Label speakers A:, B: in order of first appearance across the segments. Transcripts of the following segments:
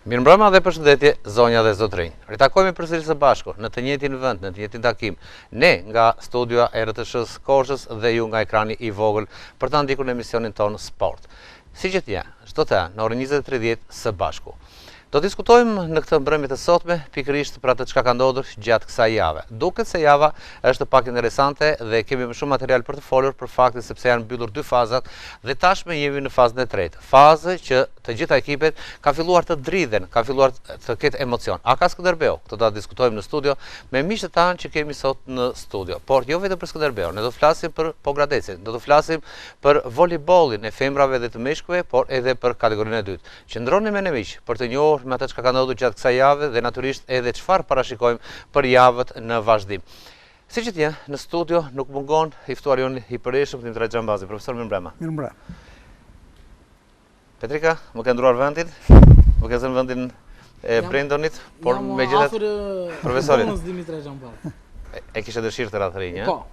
A: Mirëmbrëma dhe përshëndetje zonja dhe zotërinj. Ritakohemi përsëri së bashku në të njëjtin vend, në të njëjtin takim. Ne nga studioja e RTSH-së Korçës dhe ju nga ekrani i vogël për të ndjekur në emisionin tonë Sport. Si gjithnjë, çdo të hënë në orën 20:30 së bashku. Do të diskutojmë në këtë mbrëmje të sotme pikërisht për atë çka ka ndodhur gjatë kësaj jave. Duket se java është pak interesante dhe kemi më shumë material për të folur për faktin sepse janë mbyllur dy fazat dhe tashmë jemi në fazën e tretë. Fazë që të gjitha ekipet kanë filluar të dridhen, kanë filluar të ketë emocion. A ka Skënderbeu? Këtë do ta diskutojmë në studio me miqtë tanë që kemi sot në studio. Por jo vetëm për Skënderbeun, ne do të flasim për Pogradecin, do të flasim për volejbollin e femrave dhe të meshkujve, por edhe për kategorinë e dytë. Qëndroni me ne miq për të njohur me atë çka ka ndodhur gjatë kësaj jave dhe natyrisht edhe çfarë parashikojmë për javët në vazhdim. Si gjithnjë, në studio nuk mungon i ftuari jonë i përhershëm Dhimitër Xhambazi. Profesor, mirëmbrëma.
B: Mirëmbrëma.
A: Petrika, më ke ndruar vendin? Më ke zënë vendin e Brendonit, por megjithatë
C: profesorit. Dhimitër Xhambazi.
A: E kishe dëshirë të radhë rinjë,
C: Po.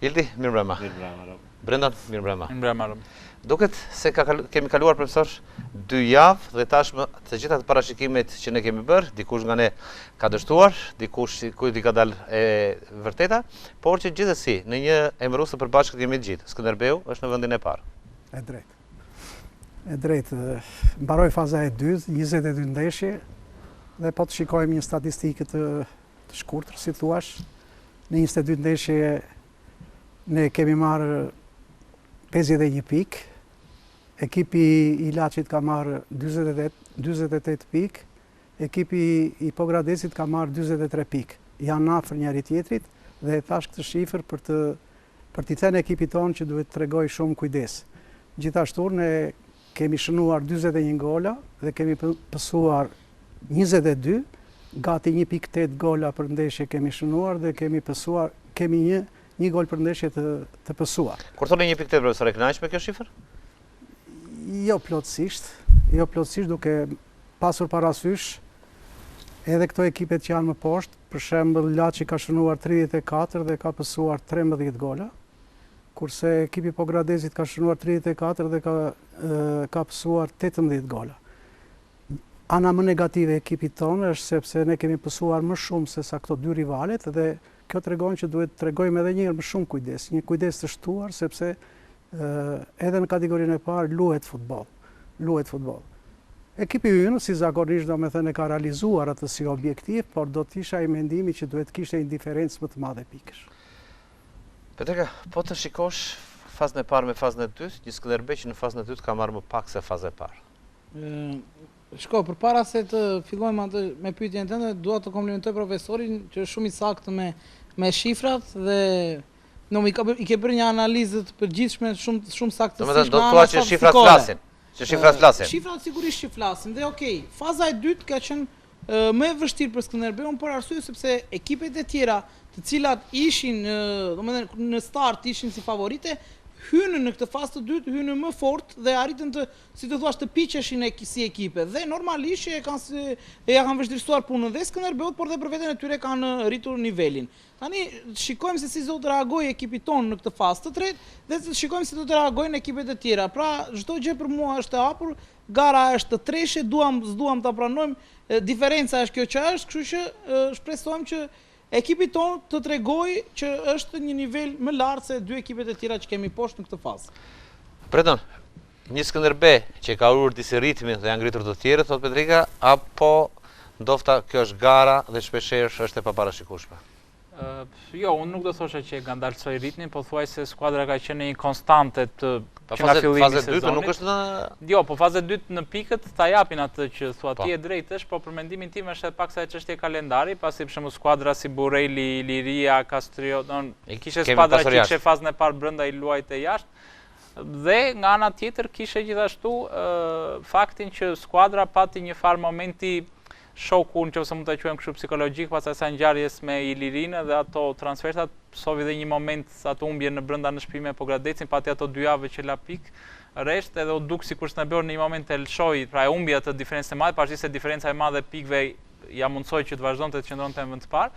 A: Ildi, mirëmbrëma.
D: Mirëmbrëma, Rob.
A: Brendon, mirëmbrëma.
E: Mirëmbrëma, Rob.
A: Duket se ka kemi kaluar profesor dy javë dhe tashmë të gjitha të parashikimet që ne kemi bërë, dikush nga ne ka dështuar, dikush kujt i ka dalë e vërteta, por që gjithsesi në një emërues të përbashkët jemi të gjithë. Skënderbeu është në vendin e
B: parë. E drejtë. E drejtë. Mbaroi faza e dytë, 22 ndeshje dhe po të shikojmë një statistikë të të shkurtër, si thuash, në 22 ndeshje ne kemi marrë 51 pikë, ekipi i Laçit ka marrë 48 pikë, ekipi i Pogradecit ka marrë 43 pikë. Janë afër njëri tjetrit dhe e thash këtë shifër për të për t'i thënë ekipit tonë që duhet të tregojë shumë kujdes. Gjithashtu ne kemi shënuar 41 gola dhe kemi pësuar 22, gati 1.8 gola për ndeshje kemi shënuar dhe kemi pësuar, kemi një një gol për ndeshje të të pësuar.
A: Kur thoni 1.8 profesor, e kënaqshme kjo shifër?
B: Jo plotësisht, jo plotësisht duke pasur parasysh edhe këto ekipet që janë më poshtë, për shembull Laçi ka shënuar 34 dhe ka pësuar 13 gola, kurse ekipi Pogradecit ka shënuar 34 dhe ka ka pësuar 18 gola. Ana më negative e ekipit tonë është sepse ne kemi pësuar më shumë se sa këto dy rivalet dhe kjo tregon që duhet të tregojmë edhe një herë më shumë kujdes, një kujdes të shtuar sepse edhe në kategorinë e parë luhet futboll, luhet futboll. Ekipi ynë, si zakonisht, domethënë e ka realizuar atë si objektiv, por do të isha i mendimit që duhet të kishte një diferencë më të madhe pikësh.
A: Petrika, po të shikosh fazën e parë me fazën e dytë, një Skënderbe që në fazën e dytë ka marrë më pak se faza e parë.
C: Shko, përpara se të fillojmë atë me pyetjen tënde, dua të komplimentoj profesorin që është shumë i saktë me me shifrat dhe no, i, ka, i ke bërë një analizë të përgjithshme shumë shumë saktësisht.
A: Domethënë do të thua që shifrat flasin. Që shifrat flasin.
C: Shifrat sigurisht që flasin dhe okay, faza e dytë ka qenë më e vështirë për Skënderbeun për arsye sepse ekipet e tjera të cilat ishin, domethënë në start ishin si favorite, hynë në këtë fazë të dytë, hynë më fort dhe arritën të si të thuash të piqeshin e, si ekipe dhe normalisht që e kanë si, e ja kanë vështirësuar punën dhe Skënderbeut, por dhe për veten e tyre kanë rritur nivelin. Tani shikojmë se si do të reagojë ekipi tonë në këtë fazë të tretë dhe të shikojmë si do të reagojnë ekipet e tjera. Pra çdo gjë për mua është e hapur, gara është treshe, duam s'duam ta pranojmë, diferenca është kjo që është, kështu që shpresojmë që ekipi tonë të tregojë që është një nivel më lart se dy ekipet e tjera që kemi poshtë në këtë
A: fazë. Brendon, Një Skënderbe që e ka ulur disi ritmin dhe janë ngritur të tjerët, thotë Petrika, apo ndofta kjo është gara dhe shpeshherë është e paparashikueshme?
E: Jo, unë nuk do thosha që e ngadalësoi ritmin, po thuajse skuadra ka qenë në një konstante të po, që nga fillimi i sezonit.
A: Faza e dytë nuk është në
E: Jo, po faza e dytë në pikët ta japin atë që thua po. ti e drejtë është, po për mendimin tim është edhe paksa e çështje kalendari, pasi për shembull skuadra si Burreli, Iliria, Kastriot, don, kishe skuadra që kishe fazën e parë brenda i luajte jashtë. Dhe nga ana tjetër kishe gjithashtu faktin që skuadra pati një farë momenti shoku, në qoftë se mund ta quajmë kështu psikologjik, pas asaj ngjarjes me Ilirinë dhe ato transfertat, pësoi dhe një moment ato humbje në brenda në shtëpi me Pogradecin, pati ato dy javë që la pikë rresht edhe u duk sikur Skënderbeu në një moment e lëshoi, pra e humbi atë diferencë të madhe, pavarësisht se diferenca e madhe e pikëve ia mundësoi që të vazhdonte të qëndronte në vend të parë.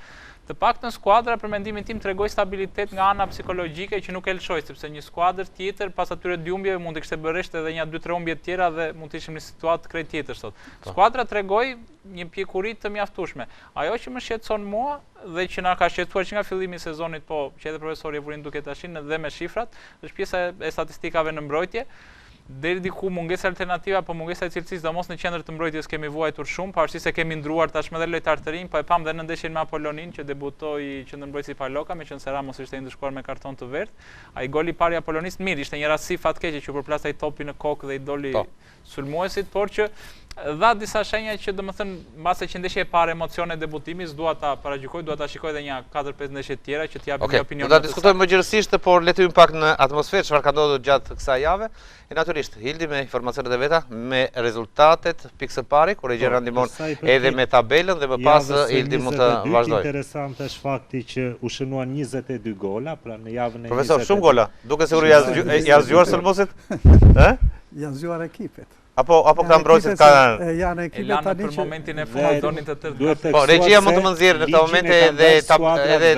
E: Të paktën skuadra për mendimin tim tregoi stabilitet nga ana psikologjike që nuk e lëshoi, sepse një skuadër tjetër pas atyre dy humbjeve mund të kishte bërë rresht edhe nja dy tre humbje të tjera dhe mund të ishim në situatë krejt tjetër sot. Po. Skuadra tregoi një pjekuri të mjaftueshme. Ajo që më shqetëson mua dhe që na ka shqetësuar që nga fillimi i sezonit, po që edhe profesori e vuri në dukje tash dhe me shifrat, është pjesa e statistikave në mbrojtje. Deri diku mungesa alternativa apo mungesa e cilësisë, sidomos në qendër të mbrojtjes kemi vuajtur shumë, pavarësisht se kemi ndruar tashmë edhe lojtarë të rinj, po e pamë dhe në ndeshjen me Apoloninë që debutoi qendërmbrojtësi Paloka, meqenëse Ramos ishte i ndëshkuar me karton të verdhë. Ai goli i parë i Apolonisë, mirë, ishte një rastësi fatkeqe që u përplas ai topi në kokë dhe i doli po. sulmuesit, por që dha disa shenja që domethënë mbase që ndeshja e parë emocione debutimi, s'dua ta paragjykoj, dua ta shikoj edhe nja 4-5 ndeshje të tjera që të japim okay. një opinion.
A: Do ta diskutojmë më gjerësisht, por le të hyjmë pak në atmosferë çfarë ka ndodhur gjatë kësaj jave. E natyrisht Hildi me informacionet e veta, me rezultatet pikë së pari, kur e gjen po, ndihmon edhe me tabelën dhe më pas Hildi mund të vazhdojë.
D: Interesant është fakti që u shënuan 22 gola, pra në javën e
A: 22. Profesor, shumë gola. Duket sikur janë zgjuar sulmuesit?
B: Ë? Janë zgjuar ekipet.
A: Apo apo këta mbrojtësit
B: kanë janë ekipet
E: tani që për momentin e fundit donin të
A: tërë. Po regjia mund të më nxjerrë në këto momente edhe edhe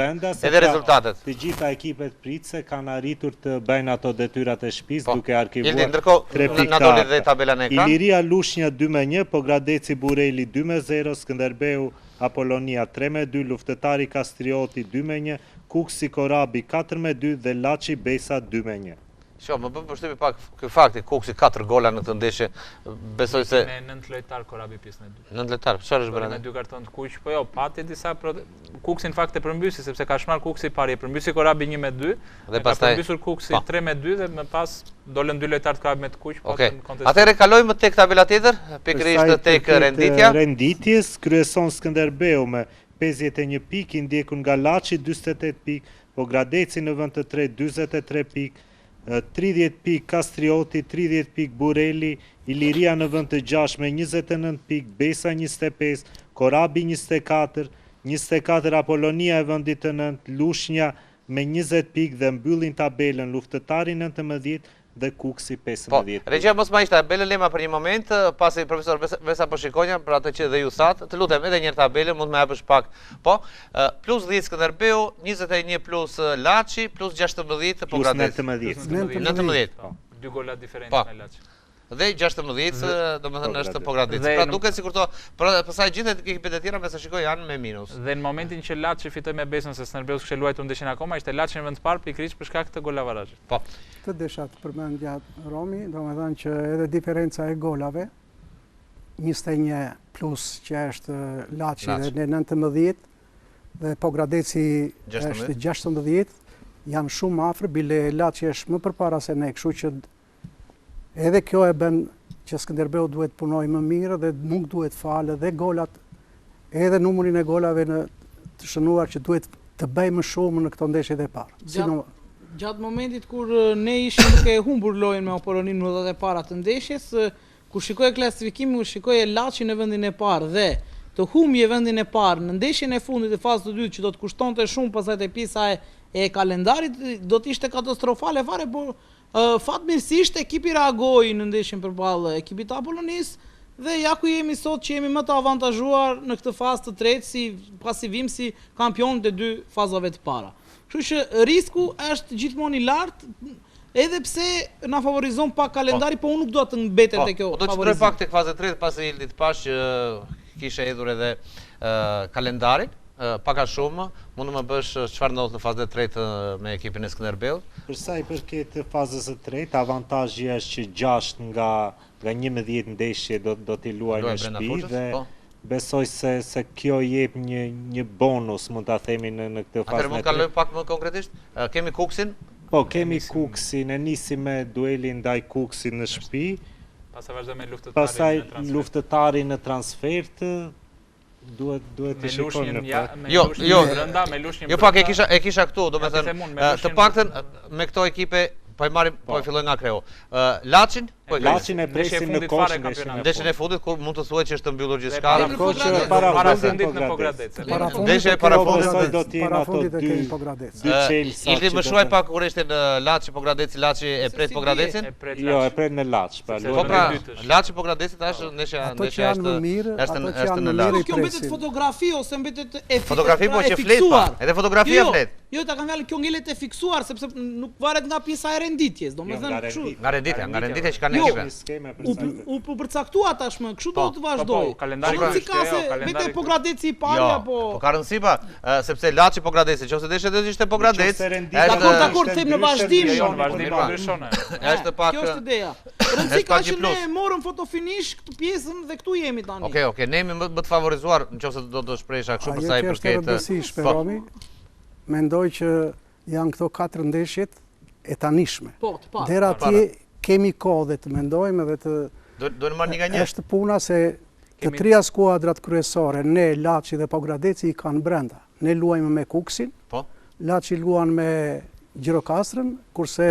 A: edhe rezultatet.
D: Të gjitha ekipet pritëse kanë arritur të bëjnë ato detyrat e shtëpisë po, duke arkivuar tre pikë.
A: Na doli dhe tabela në
D: ekran. Iliria Lushnja 2-1, Pogradeci Burreli 2-0, Skënderbeu Apolonia 3-2, Luftëtari Kastrioti 2-1, Kukësi Korabi 4-2 dhe Laçi Besa 2-1.
A: Shiko, më bën përshtypje pak ky fakti, Kukësi 4 gola në këtë ndeshje. Besoj se
E: me 9 lojtarë Korabi pjesën e
A: dytë. 9 lojtarë, çfarë është
E: bërë? Me dy karton të kuq, po jo, pati disa pro... Kukësi në fakt e përmbysi sepse ka shmarr Kukësi i pari, e përmbysi Korabi 1 me 2, dhe pastaj ka përmbysur Kukësi 3 po. me 2 dhe më pas dolën dy lojtarë të Korabit me të kuq,
A: po okay. kontestim. Atëherë kalojmë tek tabela tjetër, pikërisht tek renditja.
D: Renditjes kryeson Skënderbeu me 51 pikë, i ndjekur nga Laçi 48 pikë, Pogradeci në vend të tretë 43 pikë, 30 pikë Kastrioti, 30 pikë Burreli, Iliria në vend të gjashtë me 29 pikë, Besa 25, Korabi 24, 24 Apolonia e vendit të nëntë, Lushnja me 20 pikë dhe mbyllin tabelën Luftëtari 19 dhe Kukësi
A: 15 po, pikë. Regjia mos ma hiq tabelën lema për një moment, pasi profesor Vesa po shikonja për atë që dhe ju thatë, të lutem edhe njëherë tabelën, mund të më japësh pak. Po, plus 10 Skënderbeu, 21 plus Laçi, plus 16
D: Pogradeci. Plus
A: 19. 19.
E: Po, dy gola diferencë po. me Laçin.
A: Dhe 16, domethënë është Pogradeci. Pra duket sikur to, pra pastaj gjithë ekipet e tjera me sa shikoj janë me
E: minus. Dhe në momentin që Laçi fitoi me Besën se Skënderbeu s'kishte luajtur ndeshjen akoma, ishte Laçi në vend të parë pikërisht për shkak të golavarazhit.
A: Po.
B: Këtë desha të përmendja Romi, domethënë që edhe diferenca e golave, 21 plus që është Laçi dhe ne 19, dhe Pogradeci është 16, janë shumë afër, bile Laçi është më përpara se ne, kështu që Edhe kjo e bën që Skënderbeu duhet të punojë më mirë dhe nuk duhet falë dhe golat, edhe numrin e golave në të shënuar që duhet të bëjë më shumë në këto ndeshjet e
C: parë. Gjatë, gjatë momentit kur ne ishim duke e humbur lojën me Apoloninë në minutat e para të ndeshjes, kur shikoje klasifikimin, kur shikoje Laçin në vendin e parë dhe të humbje vendin e parë në ndeshjen e fundit të fazës së dytë që do të kushtonte shumë pastaj te pjesa e e kalendarit do të ishte katastrofale fare, por Fatmirësisht ekipi reagoi në ndeshjen përballë ekipit të Apolonisë dhe ja ku jemi sot që jemi më të avantazhuar në këtë fazë të tretë si pasi vijmë si kampionët e dy fazave të para. Kështu që risku është gjithmonë i lartë, edhe pse na favorizon pak kalendari, po, po unë nuk dua të mbetem po, te kjo
A: po, do të qëndroj pak tek faza e tretë pasi Ildi të pashë që kishe hedhur edhe kalendarin pak a shumë, mund të më bësh çfarë ndodh në fazën e tretë me ekipin e
D: Skënderbeut? Për sa i përket fazës së tretë, avantazhi është që 6 nga nga 11 ndeshje do do t'i luajë në shtëpi dhe po. besoj se se kjo jep një një bonus, mund ta themi në në këtë
A: fazë. Atëherë mund të kalojmë pak më konkretisht. Kemi Kukësin?
D: Po, kemi Kukësin, e nisim me duelin ndaj Kukësit në shtëpi.
E: Pastaj vazhdojmë me Luftëtarin në transfertë.
D: Pastaj Luftëtarin në transfertë, Duhet duhet të shikojmë
E: në fakt. Jo, jo, brenda, me
A: Lushnjën. Jo pak e kisha e kisha këtu, domethënë, të paktën me këto ekipe po e marrim, po e po. filloj nga kreu. Ë Laçin? Po,
D: Laçin e presim në Korçë
A: ndeshjen e fundit kur mund të thuhet që është mbyllur gjithçka.
D: Korçë para fundit në Pogradec.
A: Ndeshja e parafundit
D: do të jenë ato dy dy
A: çelësa. Ildi më shuaj pak kur ishte në Laçi Pogradeci, Laçi e pret Pogradecin?
D: Jo, e pret në Laç,
A: pra luan. Po pra, Laçi Pogradeci tash ndeshja ndeshja është është është në Laç.
C: Kjo mbetet fotografi ose mbetet
A: e fotografi po që flet pa. Edhe fotografia
C: jo,
A: flet.
C: Jo, ta kam fjalën, kjo ngelet e fiksuar sepse nuk varet nga pjesa e renditjes, domethënë
D: jo,
C: kështu.
A: Nga renditja, nga renditja që kanë
C: jo,
A: ekipe.
C: U u u përcaktua tashmë, kështu do
A: po,
C: të
E: po,
C: vazhdojë.
E: Po, kalendari
C: po, si ka se
E: jo,
C: vete Pogradeci i pari
A: jo,
C: apo
A: Po ka rëndësi pa, sepse Laçi Pogradeci, nëse ndeshja do të ishte Pogradec,
C: dakor, dakor, them në vazhdim,
E: jo, në vazhdim po ndryshon.
A: Është pak.
C: Kjo është ideja. Rëndësi ka që ne morëm foto finish këtë pjesën dhe këtu jemi tani.
A: Okej, okej, ne jemi më të favorizuar nëse do të shprehesha kështu për sa i
B: përket. Ajo që është e rëndësishme, po. Romi, Mendoj që janë këto katër ndeshjet e tanishme.
C: Po, të
B: parë. Deri atje kemi kohë dhe të mendojmë edhe të
A: Do të marrë një nga një.
B: Është puna se të tria skuadrat kryesore, ne, Laçi dhe Pogradeci i kanë brenda. Ne luajmë me Kukësin.
A: Po.
B: Laçi luan me Gjirokastrën, kurse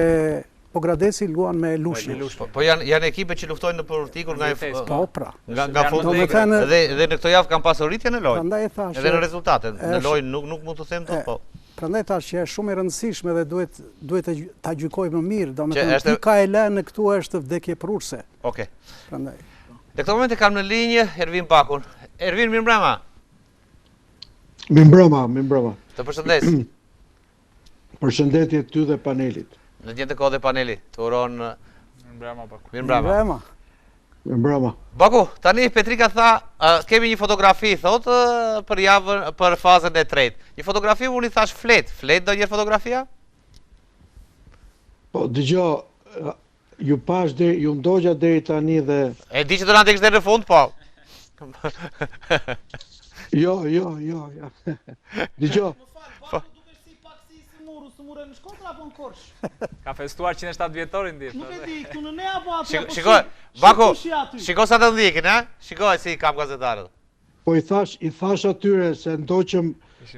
B: Pogradeci luan me Lushnjën.
A: Po, po janë janë ekipe që luftojnë për të ikur nga
B: Po pra.
A: Nga nga fundi. Dhe dhe në këto javë kanë pasur rritje në lojë.
B: Prandaj e thashë.
A: Edhe në rezultate, në lojë nuk nuk mund të them dot, po.
B: Prandaj thashë që është shumë e rëndësishme dhe duhet duhet të ta gjykojmë më mirë, domethënë është... pika e lënë këtu është vdekjeprurëse.
A: Okej.
B: Prandaj.
A: Në këtë moment e kam në linjë Ervin Bakun. Ervin, mirëmbrëma.
F: Mirëmbrëma, mirëmbrëma.
A: Të përshëndes.
F: Përshëndetje ty dhe panelit.
A: Në të njëjtën kohë dhe paneli, të uron...
E: Mirëmbrëma, Baku.
A: Mirëmbrëma.
B: Mirëmbrëma.
F: Mirëmbrëma.
A: Baku, tani Petrika tha, kemi një fotografi, thot, për javën, për fazën e tretë. Një fotografi, unë i thash flet, flet ndonjëherë fotografia?
F: Po, dëgjo, Ju pash dhe ju ndogja deri tani dhe
A: E di që do na ndjekësh deri në fund, po.
F: Jo, jo, jo, jo. Dëgjo.
C: Më fal, po dukesh si pak si i sëmurë, u sëmure në Shkodër apo në Korçë?
E: Ka festuar 107 vjetorin dje.
C: Nuk e di, këtu në ne apo aty apo
A: Shiko, Baku, shiko sa të ndjekin, ha? Shiko si i kap gazetarët.
F: Po i thash, i thash atyre se ndoqëm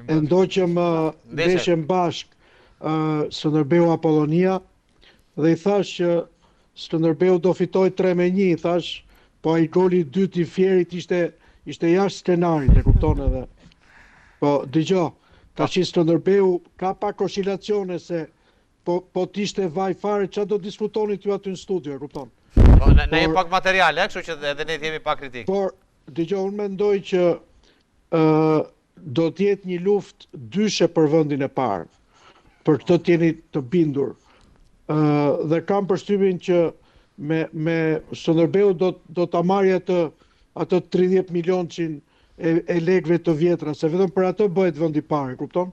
F: e ndoqëm ndeshjen bashkë ë Skënderbeu Apollonia Dhe i thash që Skënderbeu do fitojë 3 me 1, i thash, po ai goli i dytë i Fierit ishte ishte jashtë skenarit, e kupton edhe. Po dëgjo, tashi Skënderbeu ka pak oscilacione se po po të ishte vaj fare, çfarë do diskutonit ju aty në studio, e kupton?
A: Po ne ne jemi pak material, e, kështu që edhe ne të jemi pak kritik.
F: Por dëgjo, unë mendoj që ë do të jetë një luftë dyshe për vendin e parë. Për këtë të jeni të bindur. Ë dhe kam përshtypjen që me me Skënderbeu do do ta marrë atë atë 30 milionçin e, e lekëve të vjetra, se vetëm për atë bëhet vendi i parë, kupton?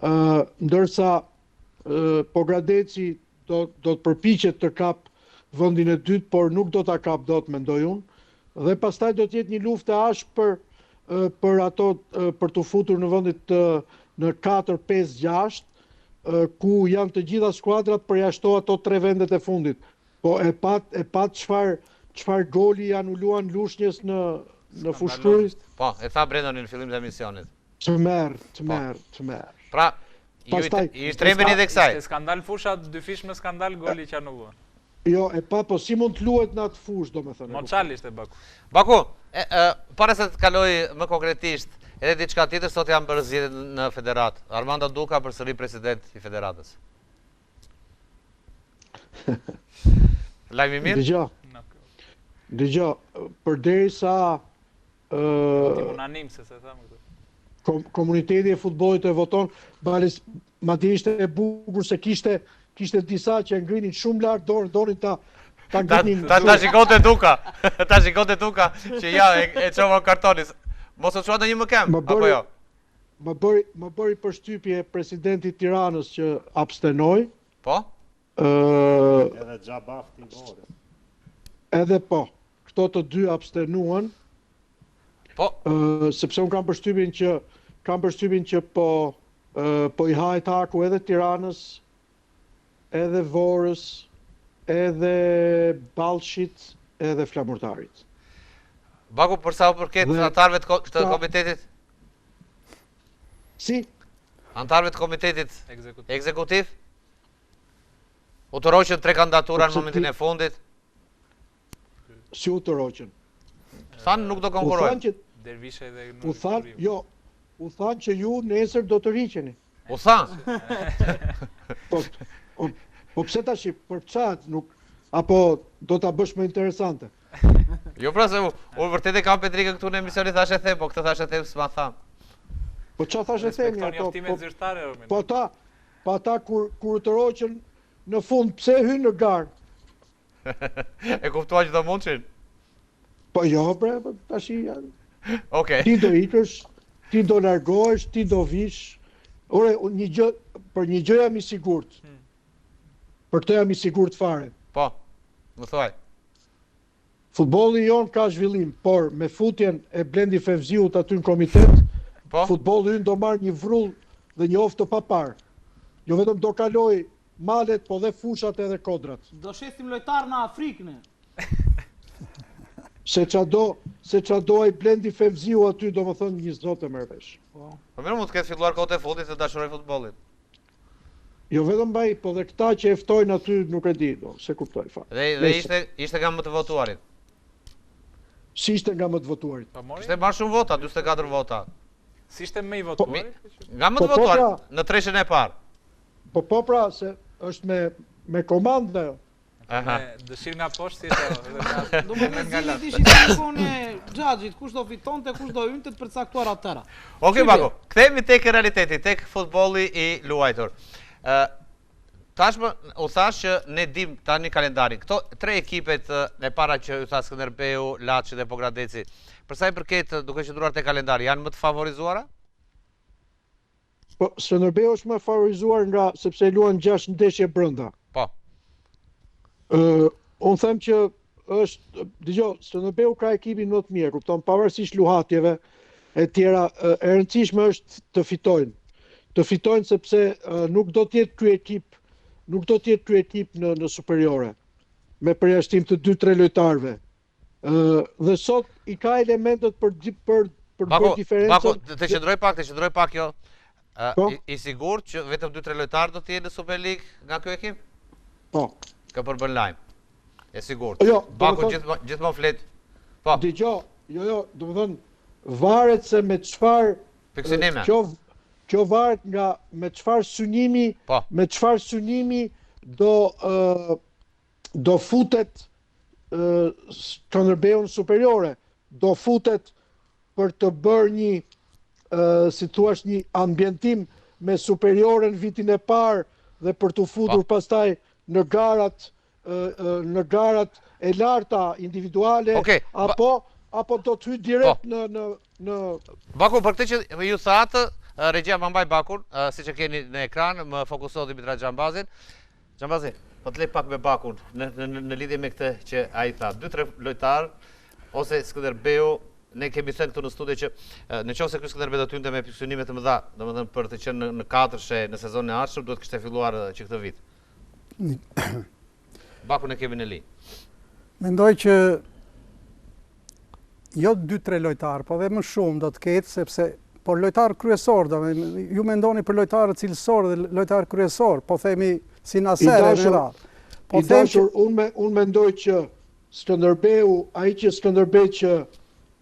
F: Ë ndërsa Pogradeci do do të përpiqet të kap vendin e dytë, por nuk do ta kap dot mendoj unë. Dhe pastaj do të jetë një luftë e ashpër për ato për t'u futur në vendit të në 4, 5, 6, ku janë të gjitha skuadrat përjashto ato tre vendet e fundit. Po e pat e pat çfarë çfarë goli i anuluan Lushnjës në në Fushë-Krujë?
A: Po, e tha Brendoni në fillim të emisionit.
F: Tmerr, tmerr, tmerr.
A: Pra, Pastaj, i trembeni edhe kësaj.
E: Ishte skandal fusha, dyfish me skandal goli që anuluan.
F: Jo, e pa, po si mund të luhet në atë fushë, domethënë.
E: Moçal ishte Baku.
A: Baku, e, e, para se të kaloj më konkretisht, edhe diçka tjetër, sot janë bërë zgjedhjet në federatë. Armando Duka përsëri president i federatës. Lajm i mirë?
F: Dëgjo. Dëgjo, përderisa
E: Ë unanim se se thamë
F: këtu. Kom, komuniteti e futbollit e voton, bales madje ishte e bukur se kishte kishte disa që e ngrinin shumë lart dorën, donin ta
A: ta ngrinin. Ta, ta shikonte Duka. Ta shikonte Duka që ja e, e çova kartonin. Mos u çua ndonjë më këmbë, apo jo?
F: Më bëri më bëri përshtypje presidenti i Tiranës që abstenoi.
A: Po?
F: Ë
D: Edhe Xhabafti i Vorës.
F: Edhe po. Këto të dy abstenuan.
A: Po.
F: Ë sepse un kam përshtypjen që kam përshtypjen që po ë po i hahet haku edhe Tiranës, edhe Vorës, edhe Ballshit, edhe Flamurtarit.
A: Baku për sa u përket anëtarëve të, të komitetit?
F: Si?
A: Anëtarëve të komitetit ekzekutiv? U tërhoqën tre kandidatura në momentin e fundit.
F: Si u tërhoqën?
A: Thanë nuk do konkurrojmë.
F: U thanë që
E: Dervishaj dhe
F: U thanë, jo, u thanë që ju nesër do tërhiqeni.
A: U thanë.
F: Po, po, po pse tash për ça nuk apo do ta bësh më interesante?
A: Jo pra se unë vërtet e kam Petrikën këtu në emision i thashë them, po këtë thashë them s'ma
F: tha. Po ça thashethemi
E: ato? Po, zyrtare,
F: po ata, po ata kur kur u tërhoqën në fund pse hynë në garë?
A: e kuptua që do mundshin?
F: Po jo, bre, po tashi janë.
A: Okej.
F: Ti do ikësh, ti do largohesh, ti do vish. Ore, një gjë, për një gjë jam i sigurt. Hmm. Për këtë jam i sigurt fare.
A: Po. Më thuaj.
F: Futbolli jonë ka zhvillim, por me futjen e Blendi Fevziut aty në komitet,
A: po?
F: futbolli ynë do marrë një vrull dhe një hov të paparë. Jo vetëm do kalojë malet, po dhe fushat edhe kodrat.
C: Do shesim lojtarë në Afrikë ne.
F: Se ça do, se ça do ai Blendi Fevziu aty, domethënë një zot e merr vesh.
A: Po. Po mirë mund të ketë filluar kohët e fundit të dashurojë futbollin.
F: Jo vetëm ai, po dhe këta që e ftojnë aty nuk e di, do, s'e kuptoj fare.
A: Dhe dhe ishte ishte nga më të votuarit.
F: Si ishte nga më të votuarit?
E: Po mori.
A: Kishte marrë shumë vota, 44 vota.
E: Si ishte më i po, votuari?
A: Nga më të po, po, votuarit pra, në treshen e parë.
F: Po po pra, se është me me komandë ajo.
A: Aha.
E: Me dëshirë nga poshtë si është.
C: Do të thotë zgjidhjet ishin si kohën e Xhaxhit, kush do fitonte, kush do hynte të përcaktuara të tëra.
A: Okej, Bako, kthehemi tek realiteti, tek futbolli i luajtur. Ë Tashmë u thash që ne dim tani kalendarin. Këto tre ekipet e para që u tha Skënderbeu, Laçi dhe Pogradeci, për sa i përket duke qëndruar te kalendari, janë më të favorizuara?
F: Po, Skënderbeu është më favorizuar nga sepse luan 6 ndeshje brenda.
A: Po.
F: Ë, unë them që është, dëgjo, Skënderbeu ka ekipin më të mirë, kupton, pavarësisht luhatjeve e tjera, e rëndësishme është të fitojnë. Të fitojnë sepse nuk do të jetë ky ekip, nuk do të jetë ky ekip në në superiore me përjashtim të 2-3 lojtarëve. Dhe sot i ka elementët për për për
A: të bërë diferencën. Bako, të qëndroj pak, të qëndroj pak jo. Po? I, i sigurt që vetëm 2-3 lojtarë do të jenë në Superligë nga ky ekip?
F: Po.
A: Kjo përbën lajm. E sigurt.
F: Jo,
A: Bako gjithmonë gjithmonë flet.
F: Po. Dëgjo, jo jo, domethënë varet se me çfarë
A: Pikësynime.
F: Kjo kjo varet nga me çfarë synimi,
A: po.
F: me çfarë synimi do ë do futet Skënderbeu në superiore, do futet për të bërë një, si thuash, një ambientim me superioren vitin e parë dhe për t'u futur po. pastaj në garat në garat e larta individuale
A: okay.
F: apo apo do të hyjë direkt po. në në në
A: Baku për këtë që ju thatë, regjia ma mbaj Bakun, siç e keni në ekran, më fokuso Dimitra Xhambazin. Xhambazi, po të lej pak me Bakun në, në, në lidhje me këtë që ai tha. Dy tre lojtarë ose Skënderbeu, ne kemi thënë këtu në studio që në qoftë se ky Skënderbeu do të hynte me pikësynime të mëdha, domethënë për të qenë në, në katërshe në sezonin e ardhshëm, duhet kishte filluar që këtë vit. Bakun e kemi në linjë.
B: Mendoj që jo 2-3 lojtarë, po dhe më shumë do të ketë, sepse por lojtarë kryesorë, do, ju mendoni për lojtarë cilësorë dhe lojtarë kryesorë, po themi si Naser e me
F: radhë. Po I dashur, unë me, unë mendoj që Skënderbeu, ai që Skënderbeu që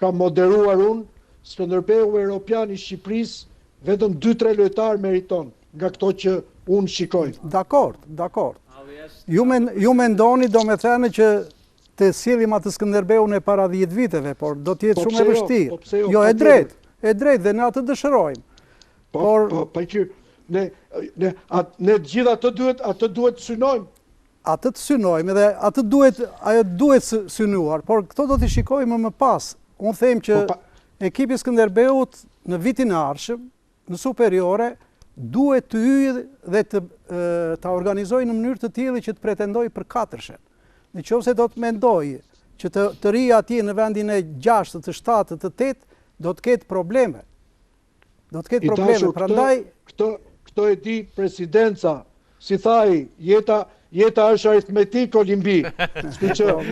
F: kam moderuar unë, Skënderbeu Europian i Shqipërisë, vetëm 2-3 lojtarë meriton nga këto që unë shikoj.
B: Dakord, dakord. Ju, men, ju mendoni domethënë që të sjellim atë Skënderbeun e para 10 viteve, por do të jetë po shumë e jo, vështirë.
F: Po pse jo,
B: jo, e drejtë, e drejtë dhe ne atë dëshirojmë.
F: Po, por po, pa që ne ne at, ne të gjithë atë duhet atë duhet të synojmë.
B: Atë të synojmë dhe atë duhet ajo duhet synuar, por këto do t'i shikojmë më pas. Unë them që po, pa... ekipi i Skënderbeut në vitin e ardhshëm në superiore duhet të hyjë dhe të ta organizojë në mënyrë të tillë që të pretendojë për katërshen. Në qoftë se do të mendojë që të, të rrijë atje në vendin e 6, të 7, të 8, do të ketë probleme. Do të ketë probleme.
F: Prandaj këtë këtë e di presidenca Si tha ai, jeta jeta është aritmetikë Olimbi.
A: Kështu që po,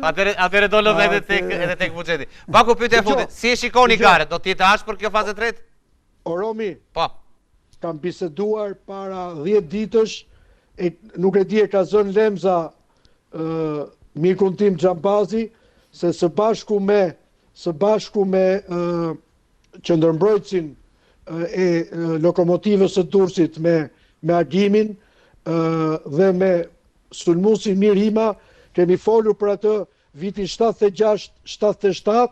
A: Atëherë atëherë dolëm edhe tek edhe tek buxheti. Baku pyetja e fundit, si e shikoni garën? Do të jetë ashpër kjo fazë e tretë?
F: O Romi.
A: Po.
F: Kam biseduar para 10 ditësh, e, nuk e di e ka zënë Lemza ë mikun tim Xhambazi. se së bashku me së bashku me qendërmbrojtësin e Lokomotivës së Durrësit me me Agimin dhe me sulmuesin Mirima, kemi folur për atë vitin 76, 77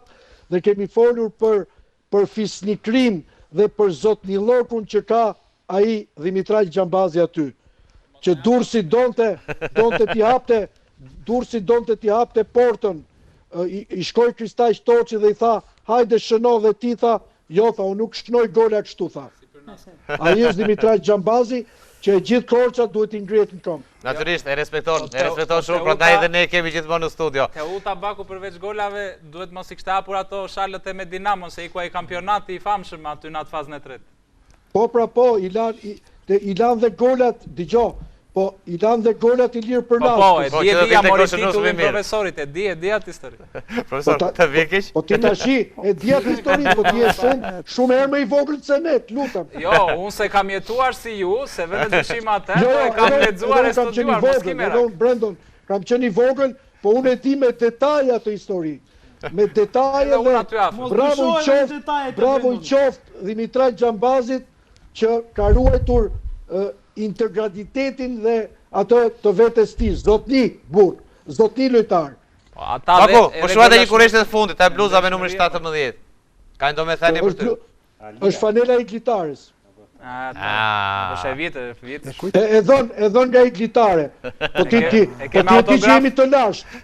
F: dhe kemi folur për për fisnikërinë dhe për zotnillokun që ka ai Dhimitraq Xhambazi aty. Që Durrësi donte, donte t'i hapte, Durrësi donte t'i hapte portën. I, i shkoi Kristaq Toçi dhe i tha, hajde shëno dhe ti tha, jo tha, unë nuk shënoj gola kështu tha. Ai është Dhimitraq Xhambazi që e gjithë Korça duhet t'i ngrihet në
A: këmbë. Natyrisht, e respekton, e respekton shumë, prandaj edhe ne e kemi gjithmonë në studio.
E: Teuta Baku përveç golave, duhet mos i kishte hapur ato shalët e me Dinamon, se iku ai kampionati i famshëm aty në atë fazën e
F: tretë. Po pra po, i lanë i lanë dhe golat, dëgjo, po i lanë dhe golat Ilir
E: Përnaskës. Po po, e di e di, ia mori titullin profesorit, e di e di atë histori.
A: Profesor, po të vjen
F: keq? Po ti tashi, e di atë histori, po ti je shumë shumë herë më i vogël se ne, të
E: lutem. Jo, unë s'e kam jetuar si ju, s'e vë në dyshim atë, jo, po e kam lexuar e studiuar, mos ki
F: merak. Edhe unë Brendon, kam qenë i vogël, po unë e di me detaje atë histori. Me detaje dhe bravo i qoftë, bravo i qoftë Dhimitraq Xhambazit që ka ruajtur integritetin dhe atë të vetes tij, zotni burrë, zotni lojtar.
A: Po, ata Baku, po shoh edhe një kureshtje të fundit, ta bluza me numrin 17. Ka një domethënie për
F: ty. Është fanela e Igli Tares.
E: Ah, ah. Po e vjetër, e
F: vjetër. E, e dhën, e dhën nga Igli Tare. Po ti ti, po ti e di që jemi të
A: lashtë.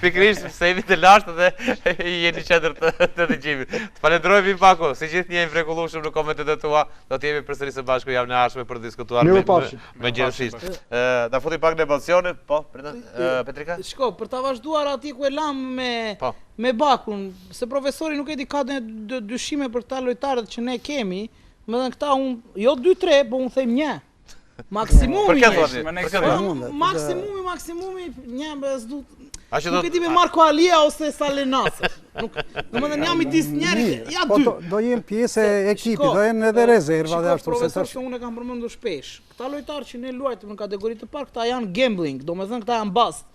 A: Pikërisht se jemi të lashtë dhe jeni qendër të, të dëgjimit. Të falenderoj Vim Baku, si gjithnjë i mrekullueshëm në komentet e tua. Do të jemi përsëri së bashku javën e ardhshme për të diskutuar me më gjerësisht. Ë, ta futim pak në emocione, po, Petrika?
C: Shiko, për ta vazhduar aty ku e lamë me po. me Bakun, se profesori nuk e di ka ndonjë dyshime për këta lojtarët që ne kemi, domethënë këta unë, jo 2-3, po unë them një. Maksimumi.
A: Për këtë thoni? Për
C: këtë thoni? Maksimumi, maksimumi, një, më s'du. Nuk e di me Marko Alia ose Sale Nasër. Nuk, domethënë jam midis njërit, ja
B: po, dy. Po do jenë pjesë e ekipit, do jenë edhe rezerva dhe
C: ashtu se tash. Shiko, unë e kam përmendur shpesh. Këta lojtarë që ne luajtëm në kategori të parë, këta janë gambling, domethënë këta janë bast.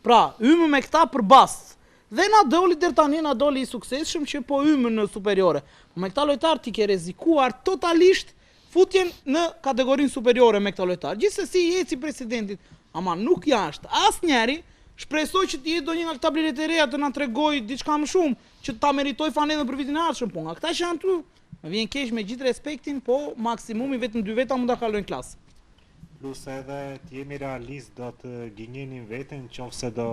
C: Pra, hymë me këta për bast. Dhe na doli deri tani na doli i suksesshëm që po hymë në superiore. Po me këta lojtarë ti ke rrezikuar totalisht futjen në kategorinë superiore me këta lojtarë. Gjithsesi i eci presidentit, ama nuk jashtë asnjëri, shpresoj që të jetë ndonjë nga këta blerjet e reja të na tregojë diçka më shumë, që ta meritojë fanellën për vitin e ardhshëm, po nga këta që janë këtu, më vjen keq me gjithë respektin, po maksimumi vetëm dy veta mund ta kalojnë
D: klasën. Plus edhe të jemi realist do të gënjenim veten qoftë se do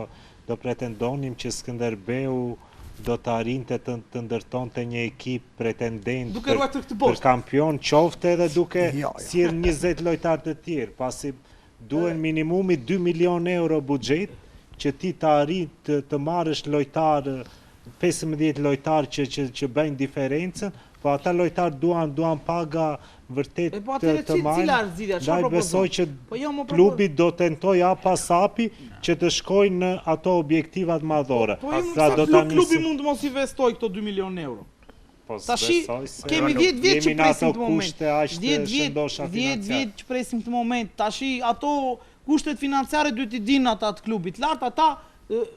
D: do pretendonim që Skënderbeu do të arrinte të të ndërtonte një ekip pretendent
C: Duke
D: për
C: ruajtur këtë
D: për bosht. kampion qoftë edhe duke Jo, jo. sjellë 20 lojtarë të tjerë, pasi duhen minimumi 2 milionë euro buxhet që ti të arrin të, të marrësh lojtarë 15 lojtarë që që që bëjnë diferencën, po ata lojtarë duan duan paga vërtet
C: E po të, atëherë të
D: ci,
C: cila është zgjidhja, çfarë
D: Ndaj besoj propozon? që Po jo, më klubi do tentojë hap pas hapi që të shkojë në ato objektivat madhore.
C: Po jo, Pra do ta klubi mund të mos investojë këto 2 milionë euro.
D: Po Tashi s'besoj se
C: kemi 10 vjet që presim këtë moment. kushte aq të 10 vjet, shëndosha 10 financiare. vjet që presim këtë moment. Tashi ato kushtet financiare duhet t'i dinë ata të klubit lart, ata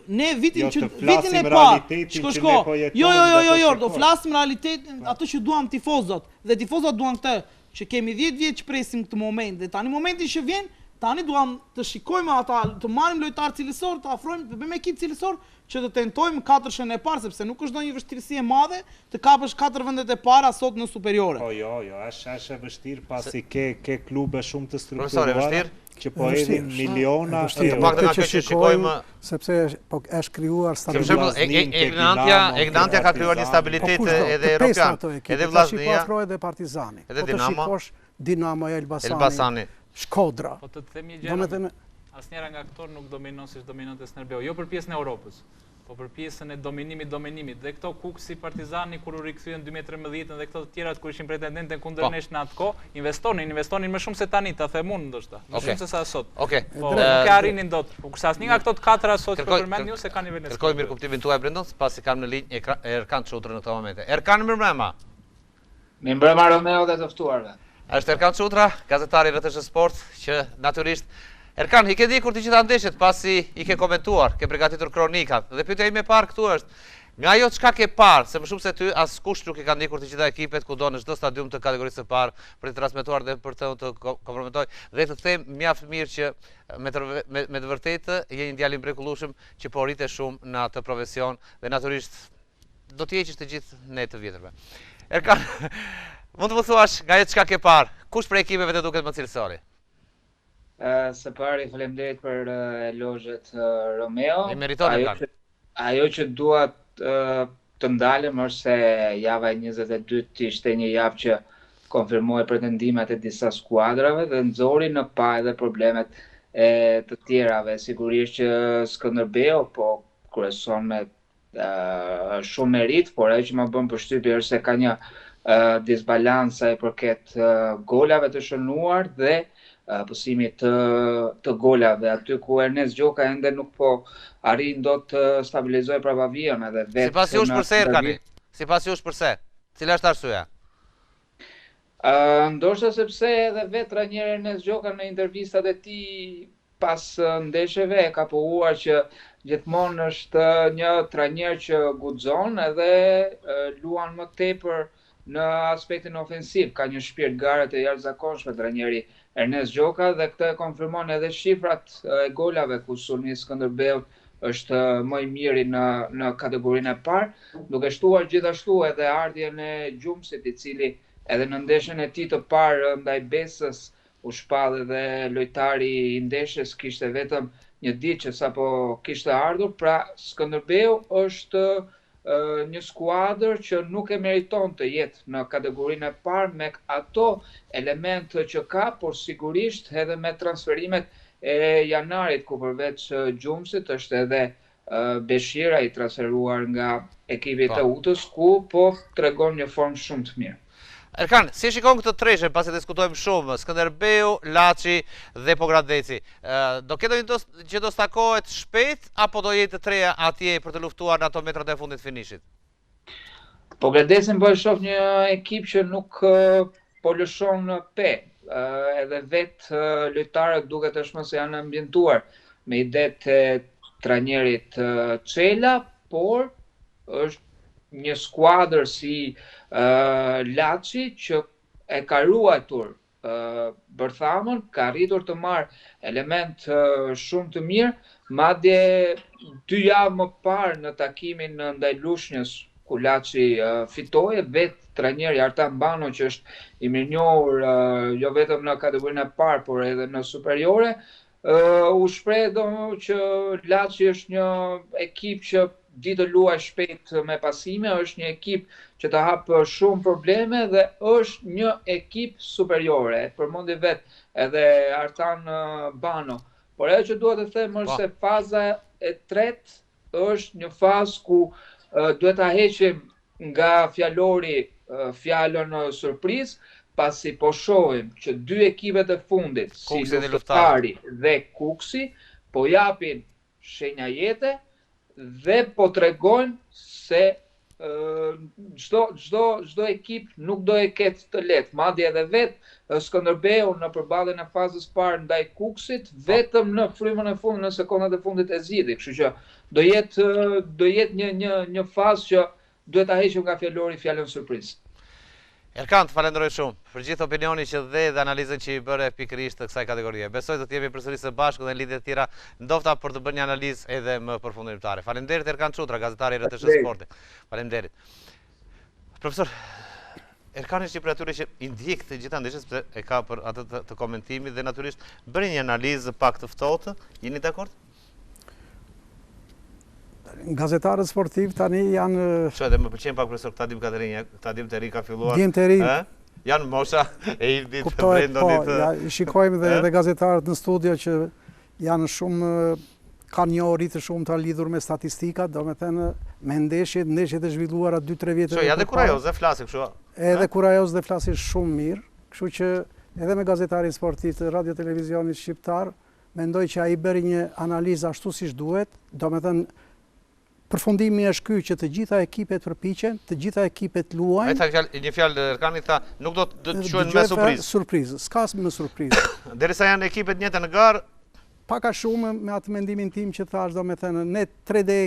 C: ne vitin jo, që vitin e parë, shko shko. Po jo jo jo jo jo, do flasim realitetin, po. atë që duam tifozët dhe tifozët duan këtë, që kemi 10 vjet që presim këtë moment dhe tani momenti që vjen, tani duam të shikojmë ata, të marrim lojtarë cilësor, të afrojmë, të bëjmë ekip cilësor që të tentojmë katërshen e parë sepse nuk është ndonjë vështirësi e madhe të kapësh katër vendet e para sot në
D: Superiore. Po jo, jo, është është e vështirë pasi ke ke klube shumë të strukturuara që po hedhin miliona
A: euro. Të paktën ajo që shikojmë
B: sepse po është krijuar
A: stabilitet. Egnatia, Egnatia ka krijuar një stabilitet po, edhe
B: europian, edhe Vllaznia. Po afrohet edhe Partizani. Edhe po të shikosh Dinamo, Elbasani, Elbasani. Shkodra.
E: Po të të them një gjë. Domethënë asnjëra nga këto nuk dominon siç dominonte Skënderbeu, jo për pjesën e Europës, po për pjesën e dominimit dominimit. Dhe këto Kukësi, Partizani kur u rikthyen 2013-ën dhe këto të tjerat kur ishin pretendente kundër po. nesh në atë kohë, investonin, investonin më shumë se tani, ta them unë ndoshta, më okay. shumë se sa sot.
A: Okej.
E: Okay. Po nuk e arrinin dot. Po kurse asnjë nga këto të katra sot që përmend ju s'e ka
A: nivelin. Kërkoj mirëkuptimin tuaj Brendon, pasi kam në linjë Erkan Çutrën në këto momente. Erkan mirëmbrëma.
G: Mirëmbrëma Romeo dhe të ftuarve.
A: Është Erkan Çutra, gazetari i RTSH Sport, që natyrisht. Erkan, i ke ndjekur të gjitha ndeshjet pasi i ke komentuar, ke përgatitur kronikat dhe pyetja ime e parë këtu është, nga ajo çka ke parë, se më shumë se ty askush nuk i ka ndjekur të gjitha ekipet kudo në çdo stadium të kategorisë së parë për të transmetuar dhe për të të komprometoj dhe të them mjaft mirë që me të, me, me të vërtetë je një djalë i mrekullueshëm që po rritesh shumë në atë profesion dhe natyrisht do t'i heqësh të gjithë ne të vjetërve. Erkan, mund të më thuash nga ajo çka ke parë, kush prej ekipeve të duket më cilësori?
G: Së pari faleminderit për elozhet Romeo.
A: I meriton
G: ajo që, ajo që dua të ndalem është se java e 22 ishte një javë që konfirmoi pretendimet e disa skuadrave dhe nxori në pah edhe problemet e të tjerave. Sigurisht që Skënderbeu po kryeson me shumë meritë, por ajo që më bën përshtypje është se ka një disbalancë sa i përket golave të shënuar dhe pësimit të, të golave, aty ku Ernest Gjoka ende nuk po arrin dot të stabilizojë prapavijën edhe
A: vetë. Sipas jush përse Erkani? Sipas jush përse? Cila është arsyeja?
G: Uh, ndoshta sepse edhe vetë trajneri Ernest Gjoka në intervistat e tij pas ndeshjeve e ka pohuar që gjithmonë është një trajner që guxon edhe luan më tepër në aspektin ofensiv, ka një shpirt gare të jashtëzakonshme trajneri Ernest Gjoka dhe këtë e konfirmon edhe shifrat e golave ku sulmi i Skënderbeut është më i miri në në kategorinë e parë, duke shtuar gjithashtu edhe ardhjen e Gjumsit, i cili edhe në ndeshjen e tij të parë ndaj Besës U shpall edhe lojtari i ndeshjes, kishte vetëm një ditë që sapo kishte ardhur, pra Skënderbeu është një skuadër që nuk e meriton të jetë në kategorinë e parë me ato elementë që ka, por sigurisht edhe me transferimet e janarit ku përveç Gjumsit është edhe Beshira i transferuar nga ekipi i po. Teutës, ku po tregon një formë shumë të mirë.
A: Erkan, si e shikon këtë treshe, pasi diskutojmë shumë, Skënderbeu, Laçi dhe Pogradeci. Do ketë një që do stakohet shpejt, apo do jetë të treja atje për të luftuar në ato metrat e fundit finishit?
G: Pogradecin po e shoh një ekip që nuk po lëshon pe, edhe vetë lojtarët duket tashmë se janë ambientuar me idetë e trajnerit Çela, por është një skuadër si Laçi që e ka ruajtur bërthamën, ka arritur të marrë elementë shumë të mirë, madje dy javë më parë në takimin ndaj Lushnjës, ku Laçi fitoi, vetë trajneri Artan Bano që është i mirënjohur jo vetëm në kategorinë e parë, por edhe në superiore, U shpreh domethënë që Laçi është një ekip që di të luajë shpejt me pasime, është një ekip që të hap shumë probleme dhe është një ekip superiore. E përmendi vetë edhe Artan Bano. Por ajo që dua të them është po. se faza e tretë është një fazë ku duhet ta heqim nga fjalori fjalën surprizë, pasi po shohim që dy ekipet e fundit, si Luftëtari dhe Kukësi, po japin shenja jete dhe po tregojnë se çdo çdo çdo ekip nuk do e ketë të lehtë. Madje edhe vetë Skënderbeu në përballjen e fazës parë ndaj Kukësit, po. vetëm në frymën e fundit, në sekondat e fundit e zgjidhi. Kështu që do jetë do jetë një një një fazë që duhet ta heqim nga fjalori fjalën surprizë.
A: Erkan, të falenderoj shumë për gjithë opinionin që dhe dhe analizën që i bëre pikërisht të kësaj kategorie. Besoj do të jemi përsëri së bashku dhe në lidhje të tjera, ndofta për të bërë një analizë edhe më përfundimtare. Faleminderit Erkan Çutra, gazetari i RTSH Sportit. Faleminderit. Profesor, Erkan është një prej atyre që i ndjek të gjitha ndeshjet sepse e ka për atë të, të komentimit dhe natyrisht bëri një analizë pak të ftohtë. Jeni dakord?
B: Gazetarët sportiv tani janë...
A: Që edhe më pëlqen pak profesor, këta djem të rinj, këta djem të rinj ka filluar...
B: Djem të rinj.
A: Janë mosha e Ivdit, të Brendonit...
B: Po, ja, i shikojmë dhe, dhe gazetarët në studio që janë shumë kanë njohuri të shumta lidhur me statistikat, domethënë me ndeshjet, ndeshjet e zhvilluara 2-3 vjet.
A: Që janë dhe kurajoz dhe flasin kështu.
B: Edhe kurajoz dhe flasin shumë mirë, kështu që edhe me gazetarin sportiv të Radio Televizionit Shqiptar, Mendoj që ai bëri një analizë ashtu siç duhet, domethënë përfundimi është ky që të gjitha ekipet përpiqen, të gjitha ekipet luajnë.
A: Ai tha fjalë, një fjalë Erkani tha, nuk do të quhen më surprizë.
B: Surprizë, s'ka më surprizë.
A: Derisa janë ekipet njëjta në garë.
B: Pak a shumë me atë mendimin tim që thashë, domethënë, ne 3D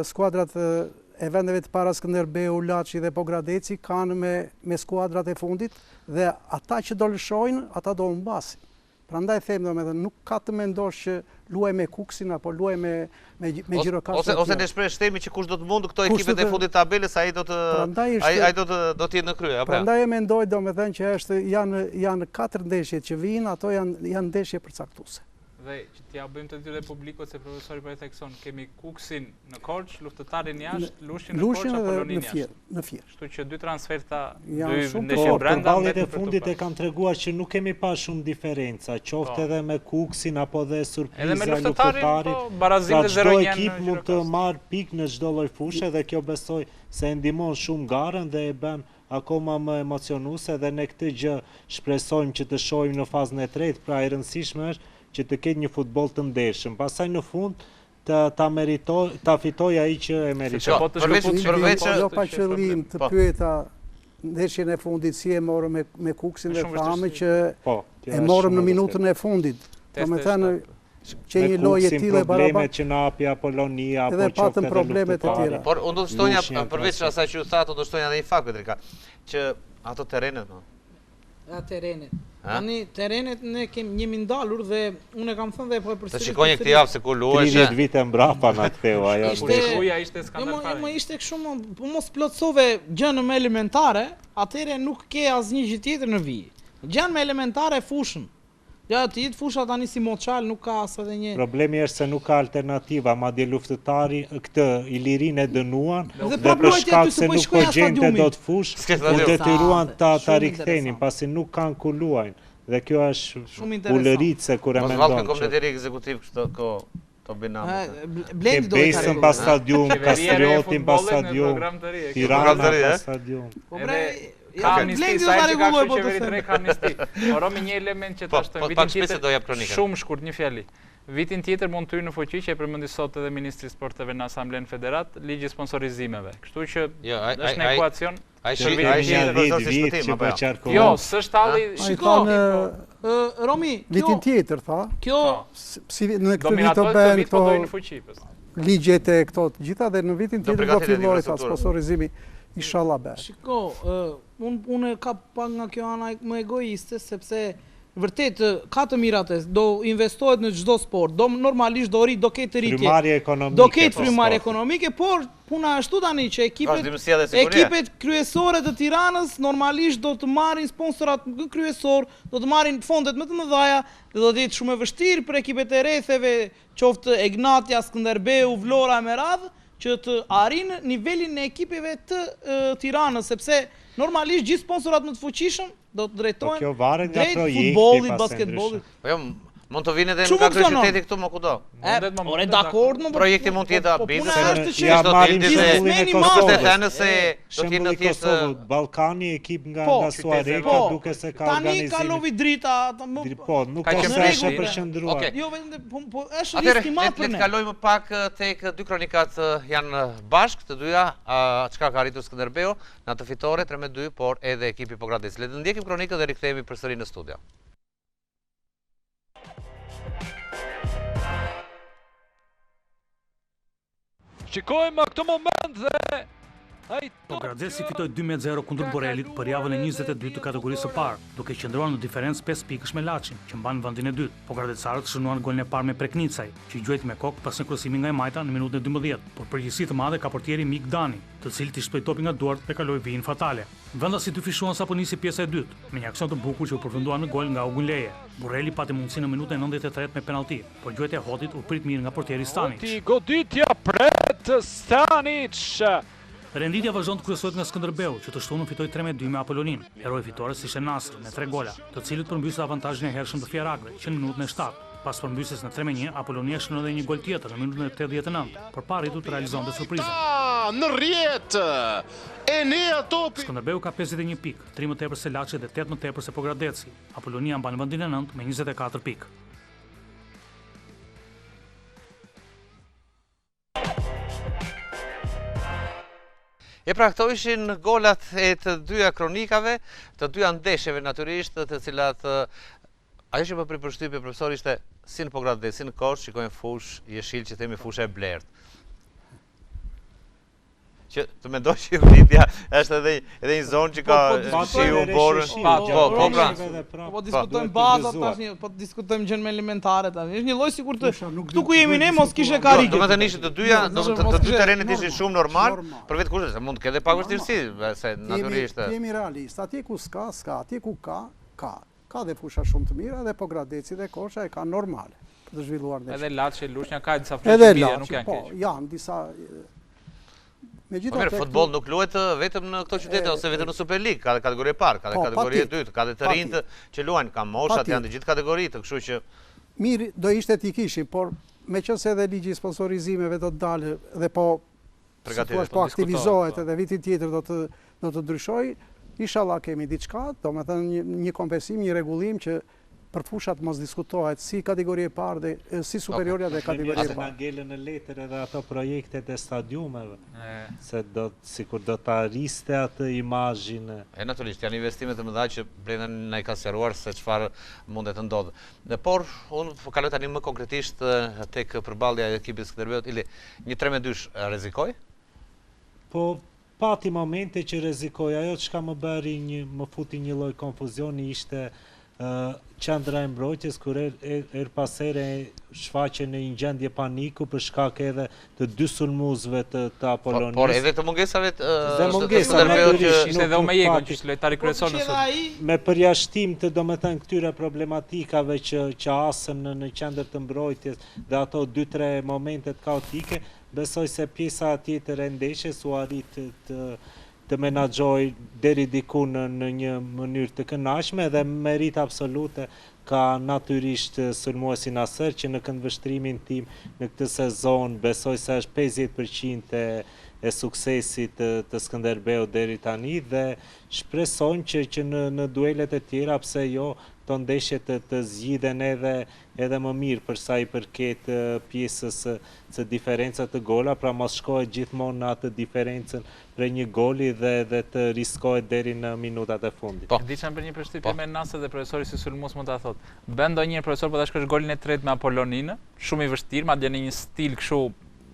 B: skuadrat e vendeve të para Skënderbeu, Laçi dhe Pogradeci kanë me, me skuadrat e fundit dhe ata që do lëshojnë, ata do humbasin. Prandaj them domethënë nuk ka të mendosh që luaj me Kukësin apo luaj me me me Gjirokastrën.
A: Ose ose ne shpesh themi që kush do të mundë këto ekipet e fundit të tabelës, ai do të ai ai do të do të jetë në krye, apo jo?
B: Prandaj e mendoj domethënë që është janë janë katër ndeshjet që vijnë, ato janë janë ndeshje përcaktuese.
E: Dhe që t'ia bëjmë të ditur dhe publikut se profesori po e thekson, kemi Kukësin në Korçë, Luftëtarin jashtë, Lushnjën në Korçë, Apoloninë jashtë.
B: Në Fier.
E: Kështu që dy transferta, dy ndeshje
D: po,
E: brenda,
D: Përballjet e fundit e kanë treguar që nuk kemi pa shumë diferenca, qoftë po. edhe me Kukësin apo dhe surpriza
E: e Luftëtarit. Po,
D: barazim pra, çdo ekip mund të marrë pikë në çdo lloj fushe dhe kjo besoj se e ndihmon shumë garën dhe e bën akoma më emocionuese dhe ne këtë gjë shpresojmë që të shohim në fazën e tretë, pra e rëndësishme është që të ketë një futboll të ndershëm. Pastaj në fund të ta meritoj, ta fitojë ai që e meriton.
A: Po të përveç përveç
B: jo pa qëllim të po. pyeta ndeshjen e fundit si e morëm me me Kukësin dhe thamë që po, e morëm në minutën e fundit. Domethënë që një lojë e tillë e
D: barabartë. Problemet që na hapi Apolonia apo
B: qoftë edhe problemet e tjera.
A: Por unë do të shtonja përveç asaj që ju thatë, do të shtonja edhe një fakt Petrika, që ato terrenet, më.
C: Ja terrenet. Tani terrenet ne kemi jemi ndalur dhe unë e kam thënë dhe po e
A: përsëris. Të shikojnë këtë javë se ku luhesh.
D: 30 vite mbrapa na ktheu ajo.
E: Ishte Kuja ishte skandal
C: jo, fare. Jo, ishte kështu më, po mos plotësove gjënë më elementare, atëherë nuk ke asnjë gjë tjetër në vijë. Gjënë më elementare fushën. Ja, të jetë fusha tani si moçal, nuk ka as edhe
D: një... Problemi është se nuk ka alternativa, madje luftëtari këtë Ilirinë e dënuan dhe, dhe për shkak se po nuk po gjente dot fushë, u detyruan ta ta rikthenin, pasi nuk kanë ku luajnë. Dhe kjo është ulëritëse kur e mendon.
A: Mos vallë ky komiteti ekzekutiv kështu ko to binam.
D: Ke Besën pa stadium, Kastriotin pa stadium, Tirana pa
C: stadium. Po bre, ja Blendi do ta rregulloj po
E: të them. Ka amnisti. Po Romi një element që ta po, shtojmë po, vitin tjetër. Shumë shkurt një fjali. Vitin tjetër mund të hyjë në fuqi që e përmendi sot edhe ministri i Sporteve në Asamblenë Federatë, ligji i sponsorizimeve. Kështu që jo, është në ekuacion.
A: Ai shi, ai shi
D: një dhjetë vjet që po
E: qarkullon. Jo, s'është halli.
C: Shiko, Romi,
B: vitin tjetër tha.
C: Kjo
B: po. si në këtë vit do bëhen
E: këto po në fuqi
B: pastaj. Ligjet e këto të gjitha dhe në vitin tjetër do fillojë tha sponsorizimi. Inshallah
C: bëhet. Shiko, unë unë e kap pak nga kjo ana më egoiste sepse vërtet ka të mirat e do investohet në çdo sport, do normalisht do rrit, do ketë rritje.
D: Frymëmarrje ekonomike.
C: Do ketë frymëmarrje ekonomike, por Puna ashtu tani që ekipet ekipet kryesore të Tiranës normalisht do të marrin sponsorat më kryesor, do të marrin fondet më të mëdha dhe do të jetë shumë e vështirë për ekipet e rretheve, qoftë Egnatia, Skënderbeu, Vlora e me radhë, që të arrijnë nivelin e ekipeve të Tiranës, sepse normalisht gjithë sponsorat më të fuqishëm do të drejtohen
D: po kjo varet nga
C: drejt futbollit, basketbollit.
A: Po jo, mund të vinë edhe nga kryeqyteti këtu më kudo.
C: Mundet, më mundet. Dakord,
A: më projekti mund të jetë
C: po,
A: biznes.
C: Puna është
D: që ja marrim shembullin e
A: Kosovës. Është thënë se do të jetë në
D: thjesht Ballkani ekip nga po, nga Suhareka po, duke se ka
C: organizim. Tani kalovi drita,
D: po, nuk ka qenë është e përqendruar.
C: Jo, vetëm po, po është risk i madh
A: për ne. Le të kalojmë pak tek dy kronikat janë bashkë, të dyja, çka ka arritur Skënderbeu në atë fitore 3-2, por edhe ekipi Pogradec. Le të ndjekim kronikën dhe rikthehemi përsëri në studio.
H: Shikojmë këtë moment dhe ai
I: Pogradeci fitoi 2-0 kundër Burrelit për javën e 22 të kategorisë së parë, duke qëndruar në diferencë 5 pikësh me Laçin, që mban vendin e dytë. Pogradecarët shënuan golin e parë me Preknicaj, që gjuajti me kokë pas një krosimi nga e majta në minutën e 12, por përgjegjësi të madhe ka portieri Mik Dani, të cilit i shpëtoi topi nga duart dhe kaloi vijën fatale. Vendasit dyfishuan sapo nisi pjesa e dytë, me një aksion të bukur që u përfundua në gol nga Ogunleye. Burreli pati mundësi në minutën e 93 me penallti, por gjuajtja e Hotit u prit mirë nga portieri Stanic.
H: Hoti goditja pret Stanic.
I: Renditja vazhdon të kryesohet nga Skënderbeu, që të shtunën fitoi 3-2 me Apoloninë. Heroi i fitores ishte Nasr, me 3 gola, të cilët përmbysën avantazhin e hershëm të fierakëve, që në minutën e 7. Pas përmbysjes në 3-1, Apolonia shënoi edhe një gol tjetër në minutën e 89, por pa arritur të realizonte surprizën.
H: Në rrjetë! Enea Topi!
I: Skënderbeu ka 51 pikë, 3 më tepër se Laçi dhe 8 më tepër se Pogradeci. Apolonia mban vendin e 9 me 24 pikë.
A: E pra këto ishin golat e të dyja kronikave, të dyja ndeshjeve natyrisht, të cilat. Ajo që më bëri përshtypje profesor ishte si në Pogradec, si në Korçë, shikojmë fushë jeshil që themi fushë e blertë. Që të mendoj që Ilirida është edhe edhe një zonë që ka
C: po, po,
A: shiu borën.
E: Po,
A: po, po, pra.
C: Po, po diskutojmë bazat tash, po diskutojmë gjënë më elementare tani. Është një lloj sikur të këtu ku jemi ne mos kishte karrige.
A: Do të thënë ishin të dyja, do të të dy terrenet ishin shumë normal, për vetë kushtet, se mund të ketë pak vështirësi, se natyrisht.
B: Jemi realist, atje ku s'ka, s'ka, atje ku ka, ka. Ka dhe fusha shumë të mira dhe Pogradeci dhe Korça e kanë normale për të zhvilluar
E: ndeshje. Edhe Laçi, Lushnja ka disa fusha të mira, nuk janë
B: po, keq. Po, janë disa
A: Megjithatë, po mirë, futboll nuk luhet vetëm në këto qytete ose vetëm në Superligë, ka dhe kategori e parë, ka dhe po, kategori e dytë, ka dhe të rinjtë që luajnë, ka moshat, janë të gjithë kategoritë, kështu që
B: mirë do ishte t'i kishim, por meqenëse edhe ligji i sponsorizimeve do të dalë dhe po si thua po aktivizohet po. edhe vitin tjetër do të do të ndryshojë, inshallah kemi diçka, domethënë një, një kompensim, një rregullim që për fushat mos diskutohet si kategori e parë dhe si superiorja dhe kategoria e
D: parë. Na ngelën në letër edhe ato projektet e stadiumeve, se do sikur do ta rriste atë imazhin.
A: E natyrisht janë investime të mëdha që Brenda na i ka sqaruar se çfarë mundet të ndodhë. Dhe por unë po kaloj tani më konkretisht tek përballja e ekipit Skënderbeut, Ili, Një tre me dysh rrezikoi?
D: Po, pati momente që rrezikoi. Ajo çka më bëri një, më futi një lloj konfuzioni ishte qendra e mbrojtjes kur herë pas here shfaqej në një gjendje paniku për shkak edhe të dy sulmuesve të të
A: po,
D: Apolonisë.
A: Por edhe të mungesave të
D: dhe mungesa natyrisht
E: ishte edhe Omejekon që ishte lojtari kryesor në
C: sot.
D: Me përjashtim të domethënë këtyre problematikave që që hasën në në qendër të mbrojtjes dhe ato dy tre momentet kaotike, besoj se pjesa tjetër e ndeshjes u arrit të të menaxhojë deri diku në në një mënyrë të kënaqshme dhe meritë absolute ka natyrisht sulmuesi Naser që në këndvështrimin tim në këtë sezon besoj se është 50 për qind e e suksesit të, të Skënderbeut deri tani dhe shpresojmë që që në në duelet e tjera pse jo këto ndeshje të të zgjidhen edhe edhe më mirë për sa i përket pjesës së së diferencës të gola, pra mos shkohet gjithmonë në atë diferencën prej një goli dhe dhe të riskohet deri në minutat e fundit.
E: Po. Di ç'më bën një përshtypje po. me Naser dhe profesori si sulmues mund ta thotë. Bën ndonjëherë profesor po ta shikosh golin e tretë me Apoloninë, shumë i vështirë, madje në një stil kështu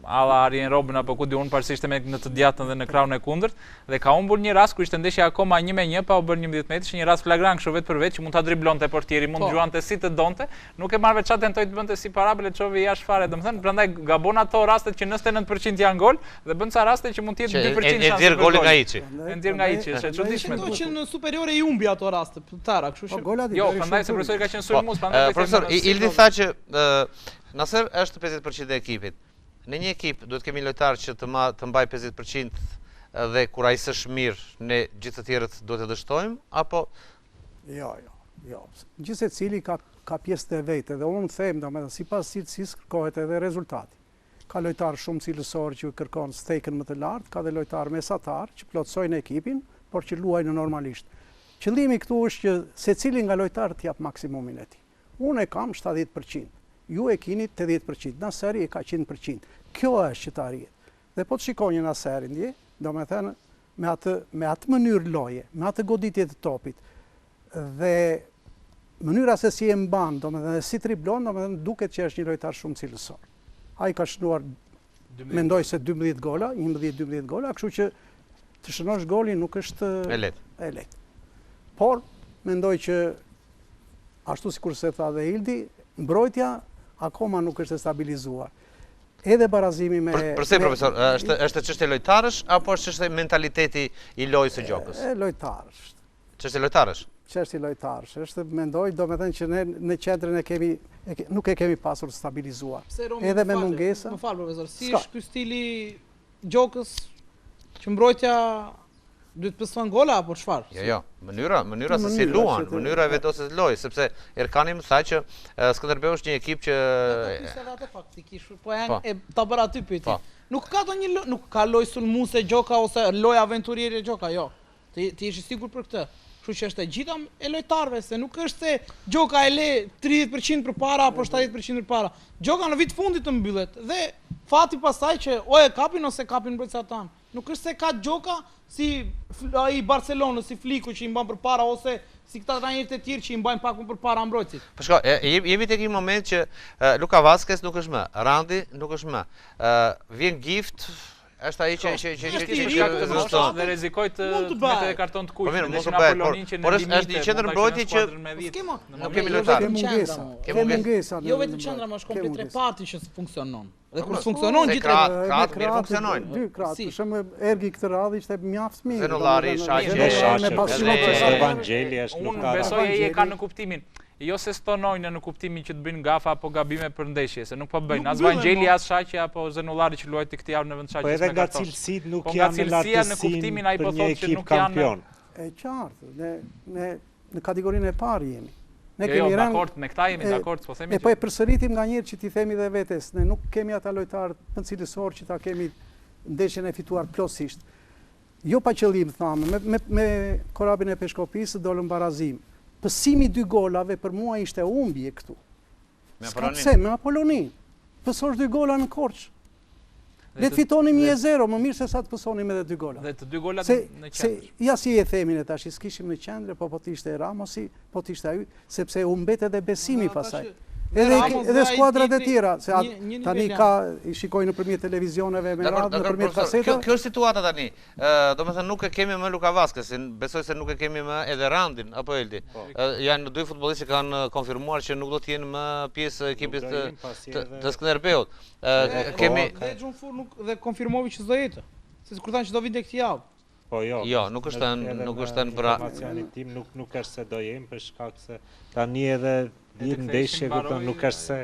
E: alla Arjen Robben apo ku di unë parë ishte me në të djathtën dhe në krahun e kundërt dhe ka humbur një rast kur ishte ndeshja akoma 1 me 1 pa u bërë 11 metërsh, një rast flagrant kështu vetë për vetë që mund ta driblonte portieri, mund të po. gjuante si të donte, nuk e marr vesh çfarë tentoi të bënte si parabole çoi jashtë fare, domethënë prandaj gabon ato rastet që 99% janë gol dhe bën ca raste që mund të jetë 2%
A: shanse. E nxjerr golin nga hiçi.
E: E nxjerr nga hiçi, është e çuditshme.
C: Mendoj që në superiore i humbi ato raste, të tëra, kështu
B: po, që.
E: Jo, prandaj se profesori ka qenë po, sulmues,
A: prandaj profesor Ildi tha që Naser është 50% e ekipit. Në një ekip duhet kemi lojtar që të ma, të mbajë 50% dhe kur ai s'është mirë, ne gjithë të tjerët duhet të dështojmë apo
B: Jo, jo, jo. Gjithsecili ka ka pjesë të vete dhe unë them, domethënë sipas cilësisë kërkohet edhe rezultati. Ka lojtarë shumë cilësorë që kërkon stekën më të lartë, ka dhe lojtarë mesatarë që plotësojnë ekipin, por që luajnë normalisht. Qëllimi këtu është që secili nga lojtarët të japë maksimumin e tij. Unë e kam 70 për qind, ju e kini 80 për qind, Naseri e ka 100 për qind. Kjo është që të arrihet. Dhe po të shikoni Naserin dje, domethënë me atë me atë mënyrë loje, me atë goditje të topit dhe mënyra se si e mban, domethënë si driblon, domethënë duket që është një lojtar shumë cilësor. Ai ka shënuar mendoj se 12 gola, 11-12 gola, kështu që të shënosh golin nuk është
A: e lehtë.
B: E lehtë. Por mendoj që ashtu sikurse tha dhe Ildi, mbrojtja akoma nuk është e stabilizuar. Edhe barazimi me...
A: Për, përse, profesor, është, është çështje lojtarësh, apo është çështje mentaliteti i lojës së Gjokës?
B: E, lojtarësh.
A: Çështje lojtarësh?
B: Çështje lojtarësh. Është, mendoj, domethënë që ne në qendrën e kemi, e, nuk e kemi pasur stabilizuar.
C: Pse, Romi,
B: Edhe me mungesa.
C: Më fal, profesor, si është ky stili Gjokës që mbrojtja duhet të pëson gola apo çfarë?
A: Jo, jo, mënyra, mënyra se si luan, mënyra e vendosjes së lojës, sepse Erkani më tha që Skënderbeu është një ekip
C: që Po edhe atë faktikisht, po janë po. e ta bëra aty pyetje. Po. Nuk ka ndonjë nuk ka lojë sulmuese Gjoka ose lojë aventuriere Gjoka, jo. Ti ti je i sigurt për këtë. Kështu që është e gjitha e lojtarëve, se nuk është se Gjoka e le 30% përpara apo 70% përpara. Gjoka në vit fundit të mbyllet dhe fati pastaj që o e kapin ose kapin mbrojtësat tanë. Nuk është se ka Gjoka Si ai i Barcelonës, si Fliku që i mban përpara ose si këta trajnerët e tjerë që i mbajnë pak më përpara
A: mbrojtësit. Po shiko, jemi tek një moment që Luka Vasquez nuk është më, Randi nuk është më. Vjen Gift, është ai që që që që
E: që që që dhe rrezikoi të merrte edhe karton të kuq.
A: Po mirë, mund të bëhet, por por është është një qendër mbrojtje që
C: nuk kemi lojtarë. Kemi mungesa. Jo vetëm qendra, më është komplet reparti që funksionon. Dhe kur funksionon
A: gjithë krahët, krahët mirë funksionojnë.
B: Dy krahët, për shembull Ergi këtë radhë ishte mjaft
A: mirë. Zenollari,
D: Shaqe, Shaqe, Vangjeli është
E: nuk ka. Unë besoj ai e ka në kuptimin, jo se stonojnë në kuptimin që të bëjnë gafa apo gabime për ndeshje, se nuk po bëjnë. As Vangjeli, as Shaqe apo Zenollari që luajti këtë javë në vend
D: Shaqes po me karton. Po edhe nga cilësitë nuk po janë në lartësinë
E: për po një ekip
D: kampion.
B: E qartë, ne ne në kategorinë e parë jemi.
E: Ne jo, jo, kemi rënë dakord, me këta jemi dakord,
B: po themi. E po e përsëritim nganjëherë që t'i themi dhe vetes, ne nuk kemi ata lojtarë më cilësorë që ta kemi ndeshjen e fituar plotësisht. Jo pa qëllim thamë, me me me Korabin e Peshkopisë dolëm barazim. Pësimi i dy golave për mua ishte humbje këtu. Me Apoloninë. S'ka pse, me Apoloninë. Pësosh dy gola në Korçë. Le të fitonim 1-0, më mirë se sa të pësonim edhe dy
E: gola. Dhe të dy golat në
B: qendër. Se, ja si e themi ne tash, s'kishim në qendër, po po të ishte Ramosi, po të ishte ai, sepse u mbet edhe besimi pastaj. Edhe edhe skuadrat e tjera, se tani ka i shikojnë nëpërmjet televizioneve me radhë, nëpërmjet
A: kasetave. Kjo kjo është situata tani. Domethënë nuk e kemi më Luka Vasquezin, besoj se nuk e kemi më edhe Randin apo Eldi. Po. Janë dy futbollistë që kanë konfirmuar që nuk do të jenë më pjesë e ekipit të të Skënderbeut.
C: Kemi dhe Xhumfur nuk dhe konfirmoi që s'do jetë. Se kur thanë që do vinte këtë
D: javë. Po
A: jo. Jo, nuk është thënë, nuk është thënë
D: pra. Informacioni tim nuk nuk është se do jenë për shkak se tani edhe 10 ndeshje kupton nuk është se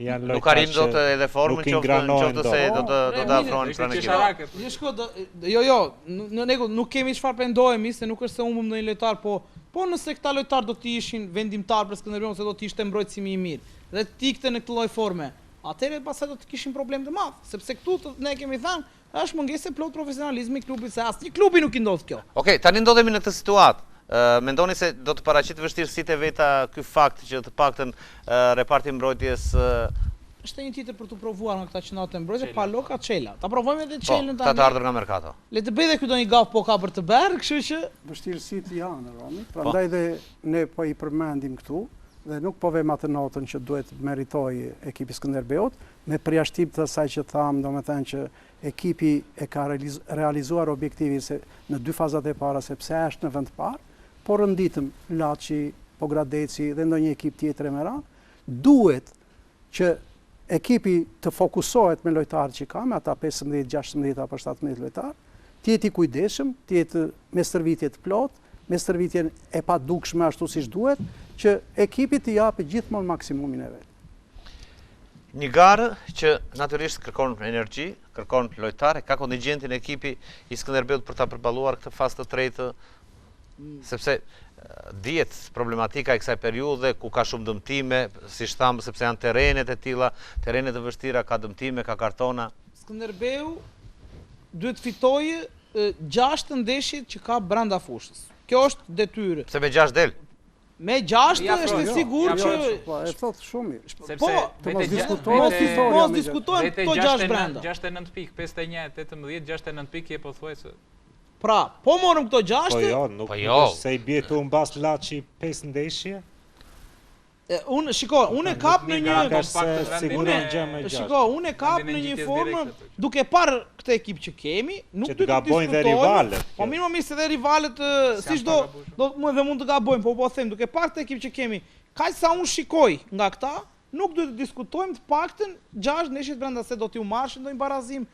A: janë lojtarë. Nuk arrin dot edhe formën qoftë qoftë se do të do të afrohen
C: pranë ekipit. Jo shko do jo jo, në rregull nuk kemi çfarë pendohemi se nuk është se humbëm ndonjë lojtar, po po nëse këta lojtarë do të ishin vendimtar për Skënderbeun se do të ishte mbrojtësi më i mirë dhe të ikte në këtë lloj forme, atëherë pastaj do të kishim problem të madh, sepse këtu të, ne kemi thënë Është mungesë e plotë profesionalizmi i klubit se asnjë klubi nuk i ndodh
A: kjo. Okej, tani ndodhemi në këtë situatë. Mendoni se do të paraqit vështirësitë e veta ky fakt që të paktën reparti i mbrojtjes
C: Është një tjetër për t'u provuar nga këta që ndodhet në mbrojtje, Paloka Çela. Ta provojmë edhe po, Çelën
A: tani. Po, të ardhur nga merkato.
C: Le të bëjë dhe ky ndonjë gafë po ka për të bërë, kështu
B: që vështirësitë janë Romi, po. prandaj dhe ne po i përmendim këtu dhe nuk po vëmë atë notën që duhet meritojë ekipi i Skënderbeut, Me përjashtim të asaj që thamë, domethënë që ekipi e ka realizuar objektivin se në dy fazat e para se pse është në vend të parë, por renditëm Laçi, Pogradeci dhe ndonjë ekip tjetër e me radhë, duhet që ekipi të fokusohet me lojtarët që ka, me ata 15, 16 apo 17 lojtarë, të jetë i kujdesshëm, të jetë me stërvitje të plotë, me stërvitjen e padukshme ashtu siç duhet, që ekipi të japë gjithmonë maksimumin e vet.
A: Një garë që natyrisht kërkon energji, kërkon lojtarë, ka kontingjentin ekipi i Skënderbeut për ta përballuar këtë fazë të tretë, mm. sepse dihet problematika e kësaj periudhe ku ka shumë dëmtime, siç thamë, sepse janë terrenet e tilla, terrene të vështira, ka dëmtime, ka kartona.
C: Skënderbeu duhet të fitojë gjashtë ndeshjet që ka brenda fushës. Kjo është
A: detyrë. Se me gjashtë del?
C: Me gjashtë është e sigurt
B: që po e thotë shumë
E: mirë. Sepse po,
B: të mos diskutohet
C: fitorja. Mos diskutojmë këto gjashtë
E: brenda. 69 pikë, 51, 18, 69 pikë je pothuajse.
C: Pra, po morëm këto
D: gjashtë. Po jo, nuk po jo. se i bie të humbas Laçi 5 ndeshje.
C: Unë shiko, unë e kap në një Shiko, unë e kap në një formë duke parë këtë ekip që kemi, nuk
D: duhet të gabojnë dhe rivalët.
C: Po mirë, më mirë se dhe rivalët, siç do do mund dhe mund të gabojnë, po po them duke parë këtë ekip që kemi, kaq sa unë shikoj nga këta, nuk duhet të diskutojmë të paktën 6 ndeshjet brenda se do t'iu marrësh ndonjë barazim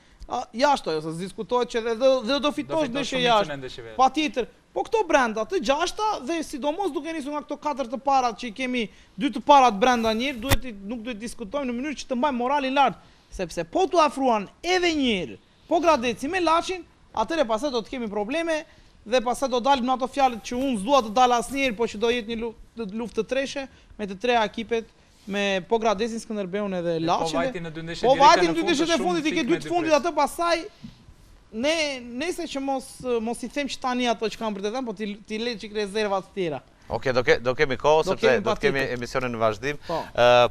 C: jashtë ajo, se diskutohet që dhe dhe do fitosh ndeshje jashtë. Patjetër, Po këto brenda, të gjashta dhe sidomos duke nisur nga këto katër të parat që i kemi dy të parat brenda njëherë, duhet nuk duhet të diskutojmë në mënyrë që të mbajmë moralin lart, sepse po t'u afruan edhe një herë Pogradeci me Laçin, atëherë pastaj do të kemi probleme dhe pastaj do dalim në ato fjalët që unë s'dua të dal asnjëherë, po që do jetë një luftë treshe me të treja ekipet me Pogradecin, Skënderbeun edhe
E: Laçin. Po vajti në
C: dy ndeshjet po vajti në dy ndeshjet e fundit, i ke dy të fundit atë pastaj ne nëse që mos mos i them që tani ato që kam për të thënë, po ti ti le çik rezerva të
A: tjera. Ok, do, ke, do kemi kohë, sepse do të kemi emisione në vazhdim po.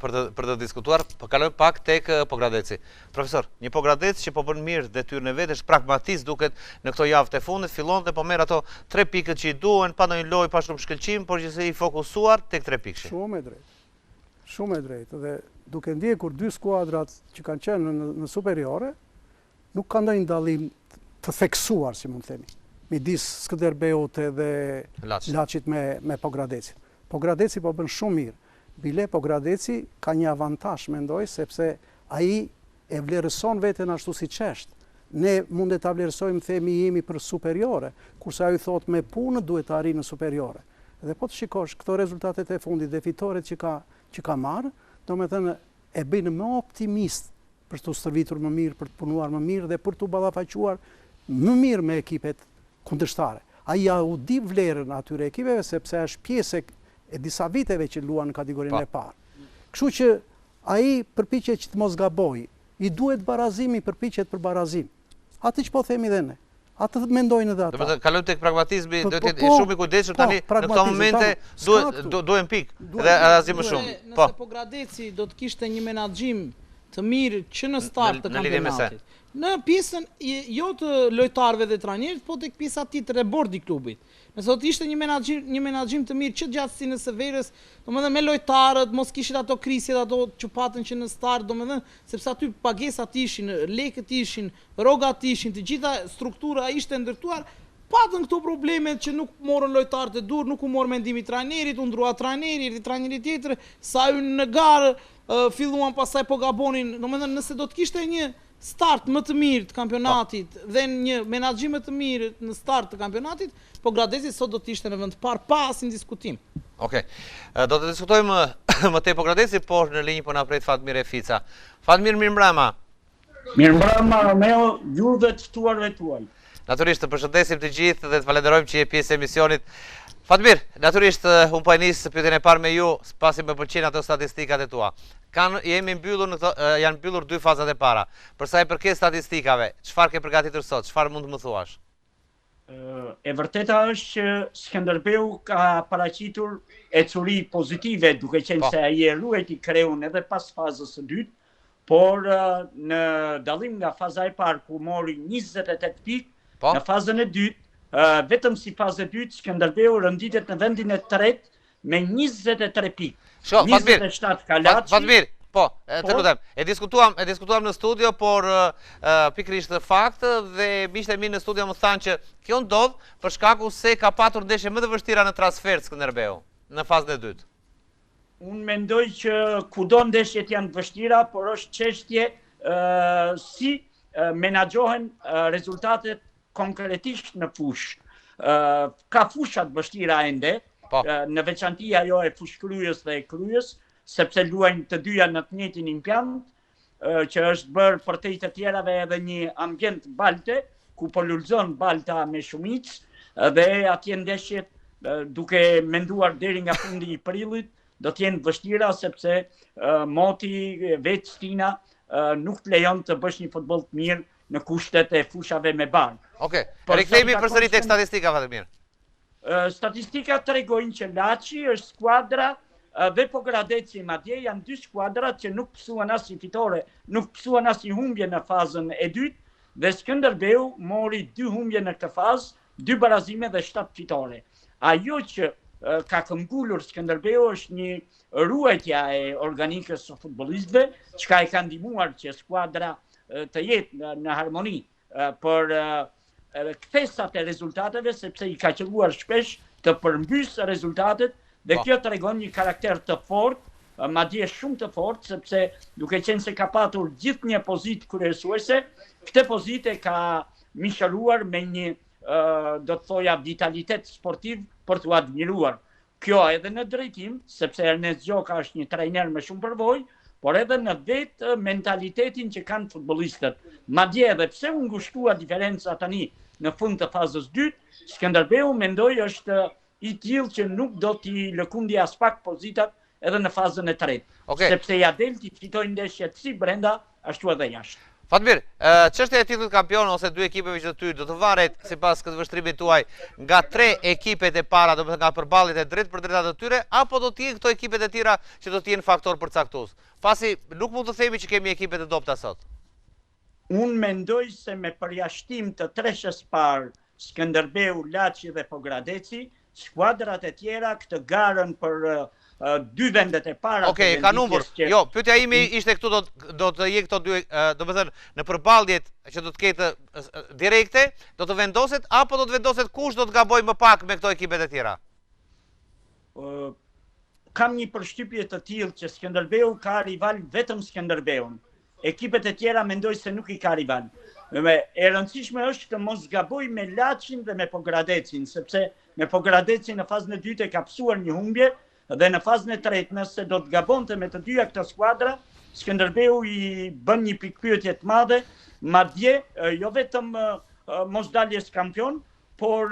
A: për, të, për të diskutuar. Po kalojmë pak tek Pogradeci. Profesor, një Pogradec që po bën mirë detyrën e vet, është pragmatist duket në këto javët e fundit, fillon dhe po merr ato tre pikët që i duhen, pa ndonjë lojë, pa shumë shkëlqim, por gjithsesi i fokusuar tek tre pikëshi.
B: Shumë e drejtë. Shumë e drejtë. Dhe duke ndjekur dy skuadrat që kanë qenë në, në superiore, Nuk ka ndonjë dallim të theksuar, si mund të themi, midis Skënderbeut edhe Laçit me me Pogradecin. Pogradeci po bën shumë mirë. Bile Pogradeci ka një avantazh, mendoj, sepse ai e vlerëson veten ashtu siç është. Ne mundet ta vlerësojmë themi jemi për superiore, kurse ai thotë me punë duhet të arrij në superiore. Dhe po të shikosh këto rezultatet e fundit dhe fitoret që ka që ka marrë, domethënë e bëjnë më optimist për t'u stërvitur më mirë, për të punuar më mirë dhe për t'u ballafaquar më mirë me ekipet kundërshtare. Ai ja u di vlerën atyre ekipeve sepse është pjesë e disa viteve që luan në kategorinë po. e parë. Kështu që ai përpiqet që të mos gabojë. I duhet barazimi, përpiqet për barazim. Atë që po themi dhe ne. Atë mendojnë edhe ata.
A: Domethënë kalojmë tek pragmatizmi, do të jetë po, shumë i kujdesshëm po, tani në këto momente duhet duhen pikë dhe asgjë më shumë.
C: Po. Nëse Pogradeci do të kishte një menaxhim të mirë që në start të kampionatit. Në pjesën jo të lojtarëve dhe trajnerit, po tek pjesa tjetër e bordi i klubit. Nëse do të ishte një menaxhim një menaxhim të mirë që gjatë stinës së verës, domethënë me lojtarët, mos kishin ato krisjet ato që patën që në start, domethënë sepse aty pagesat ishin, lekët ishin, Rrogat ishin, të gjitha struktura ishte ndërtuar, patën këto problemet që nuk morën lojtarët e duhur, nuk u mor mendimi i trajnerit, u ndrua trajneri, erdhi trajneri tjetër, sa hynë në garë, filluan pastaj po gabonin, domethënë nëse do të kishte një start më të mirë të kampionatit dhe një menaxhim më të mirë në start të kampionatit, Pogradeci sot do të ishte në vend të parë pa asnjë diskutim.
A: Okej. Do të diskutojmë më tej Pogradeci, por në linjë po na pret Fatmir Efica. Fatmir, mirëmbrëma.
J: Mirëmbrëma Romeo, ju dhe të ftuarve tuaj.
A: Natyrisht të përshëndesim të gjithë dhe të falenderojmë që je pjesë e emisionit. Fatmir, natyrisht unë po e nis pyetjen e parë me ju, pasi më pëlqejnë ato statistikat e tua. Kanë jemi mbyllur në këto janë mbyllur dy fazat e para. Për sa i përket statistikave, çfarë ke përgatitur sot? Çfarë mund të më thuash?
J: E vërteta është që Skënderbeu ka paraqitur ecuri pozitive, duke qenë po. se ai e ruajti kreun edhe pas fazës së dytë, por në dallim nga faza e parë ku mori 28 pikë, po. në fazën e dytë, vetëm si fazë e dytë Skënderbeu renditet në vendin e tretë me 23 pikë.
A: Sho, 27 ka Laçi. Fatmir, po, të po. lutem. E diskutuam, e diskutuam në studio, por pikërisht në fakt dhe miqtë e mi në studio më thanë që kjo ndodh për shkaku se ka patur ndeshje më të vështira në transfertë Skënderbeu në fazën e dytë.
J: Unë mendoj që kudo ndeshjet janë të vështira, por është çështje si menaxhohen rezultatet konkretisht në fushë. Ka fusha të vështira ende, po. në veçanti ajo e Fushë-Krujës dhe e Krujës, sepse luajnë të dyja në të njëjtin impiant, që është bërë përtej të tjerave edhe një ambient balte, ku po lulëzon balta me shumicë, dhe atje ndeshjet duke menduar deri nga fundi i prillit, do të jenë të vështira sepse moti vetë stina nuk të lejon të bësh një futboll të mirë në kushtet e fushave me
A: bar. Okej, okay. rikthehemi përsëri tek statistika Fatmir.
J: Statistikat tregojnë që Laçi është skuadra dhe Pogradeci madje janë dy skuadrat që nuk pësuan asnjë fitore, nuk pësuan asnjë humbje në fazën e dytë dhe Skënderbeu mori dy humbje në këtë fazë, dy barazime dhe 7 fitore. Ajo që ka këmbgulur Skënderbeu është një ruajtja e organikës së futbollistëve, çka e ka ndihmuar që skuadra të jetë në harmoni për kthesat e rezultateve, sepse i ka qëlluar shpesh të përmbysë rezultatet dhe po. kjo tregon një karakter të fortë, madje shumë të fortë, sepse duke qenë se ka patur gjithnjë pozitë kryesuese, këtë pozitë e ka mishëruar me një do të thoja vitalitet sportiv për t'u admiruar. Kjo edhe në drejtim, sepse Ernest Gjoka është një trajner me shumë përvojë, por edhe në vetë mentalitetin që kanë futbollistët. Madje edhe pse u ngushtua diferenca tani në fund të fazës dytë, Skënderbeu mendoj është i tillë që nuk do t'i lëkundi aspak pozitat edhe në fazën e tretë, okay. sepse ia del t'i fitojë ndeshjet si brenda ashtu edhe
A: jashtë. Fatmir, çështja e titullit kampion ose dy ekipeve që do të hyjnë do të varet sipas këndvështrimit tuaj nga tre ekipet e para, domethënë nga përballjet e drejtpërdrejta të tyre apo do të jenë këto ekipet e tjera që do të jenë faktor përcaktues? Pasi nuk mund të themi që kemi ekipe të dobëta sot.
J: Unë mendoj se me përjashtim të treshes parë Skënderbeu, Laçi dhe Pogradeci, skuadrat e tjera këtë garën për dy vendet e para
A: të renditjes kanë humbur. Jo, pyetja ime ishte këtu do do të jenë këto dy, domethënë në përballjet që do të ketë direkte, do të vendoset apo do të vendoset kush do të gabojë më pak me këto ekipet e
J: tjera? Kam një përshtypje të tillë që Skënderbeu ka rival vetëm Skënderbeun. Ekipet e tjera mendoj se nuk i ka rival. Dhe e rëndësishme është të mos gabojë me Laçin dhe me Pogradecin, sepse me Pogradecin në fazën e dytë e ka pësuar një humbje dhe në fazën e tretë nëse do të gabonte me të dyja këto skuadra, Skënderbeu i bën një pikëpyetje të madhe, madje jo vetëm mosdaljes kampion, por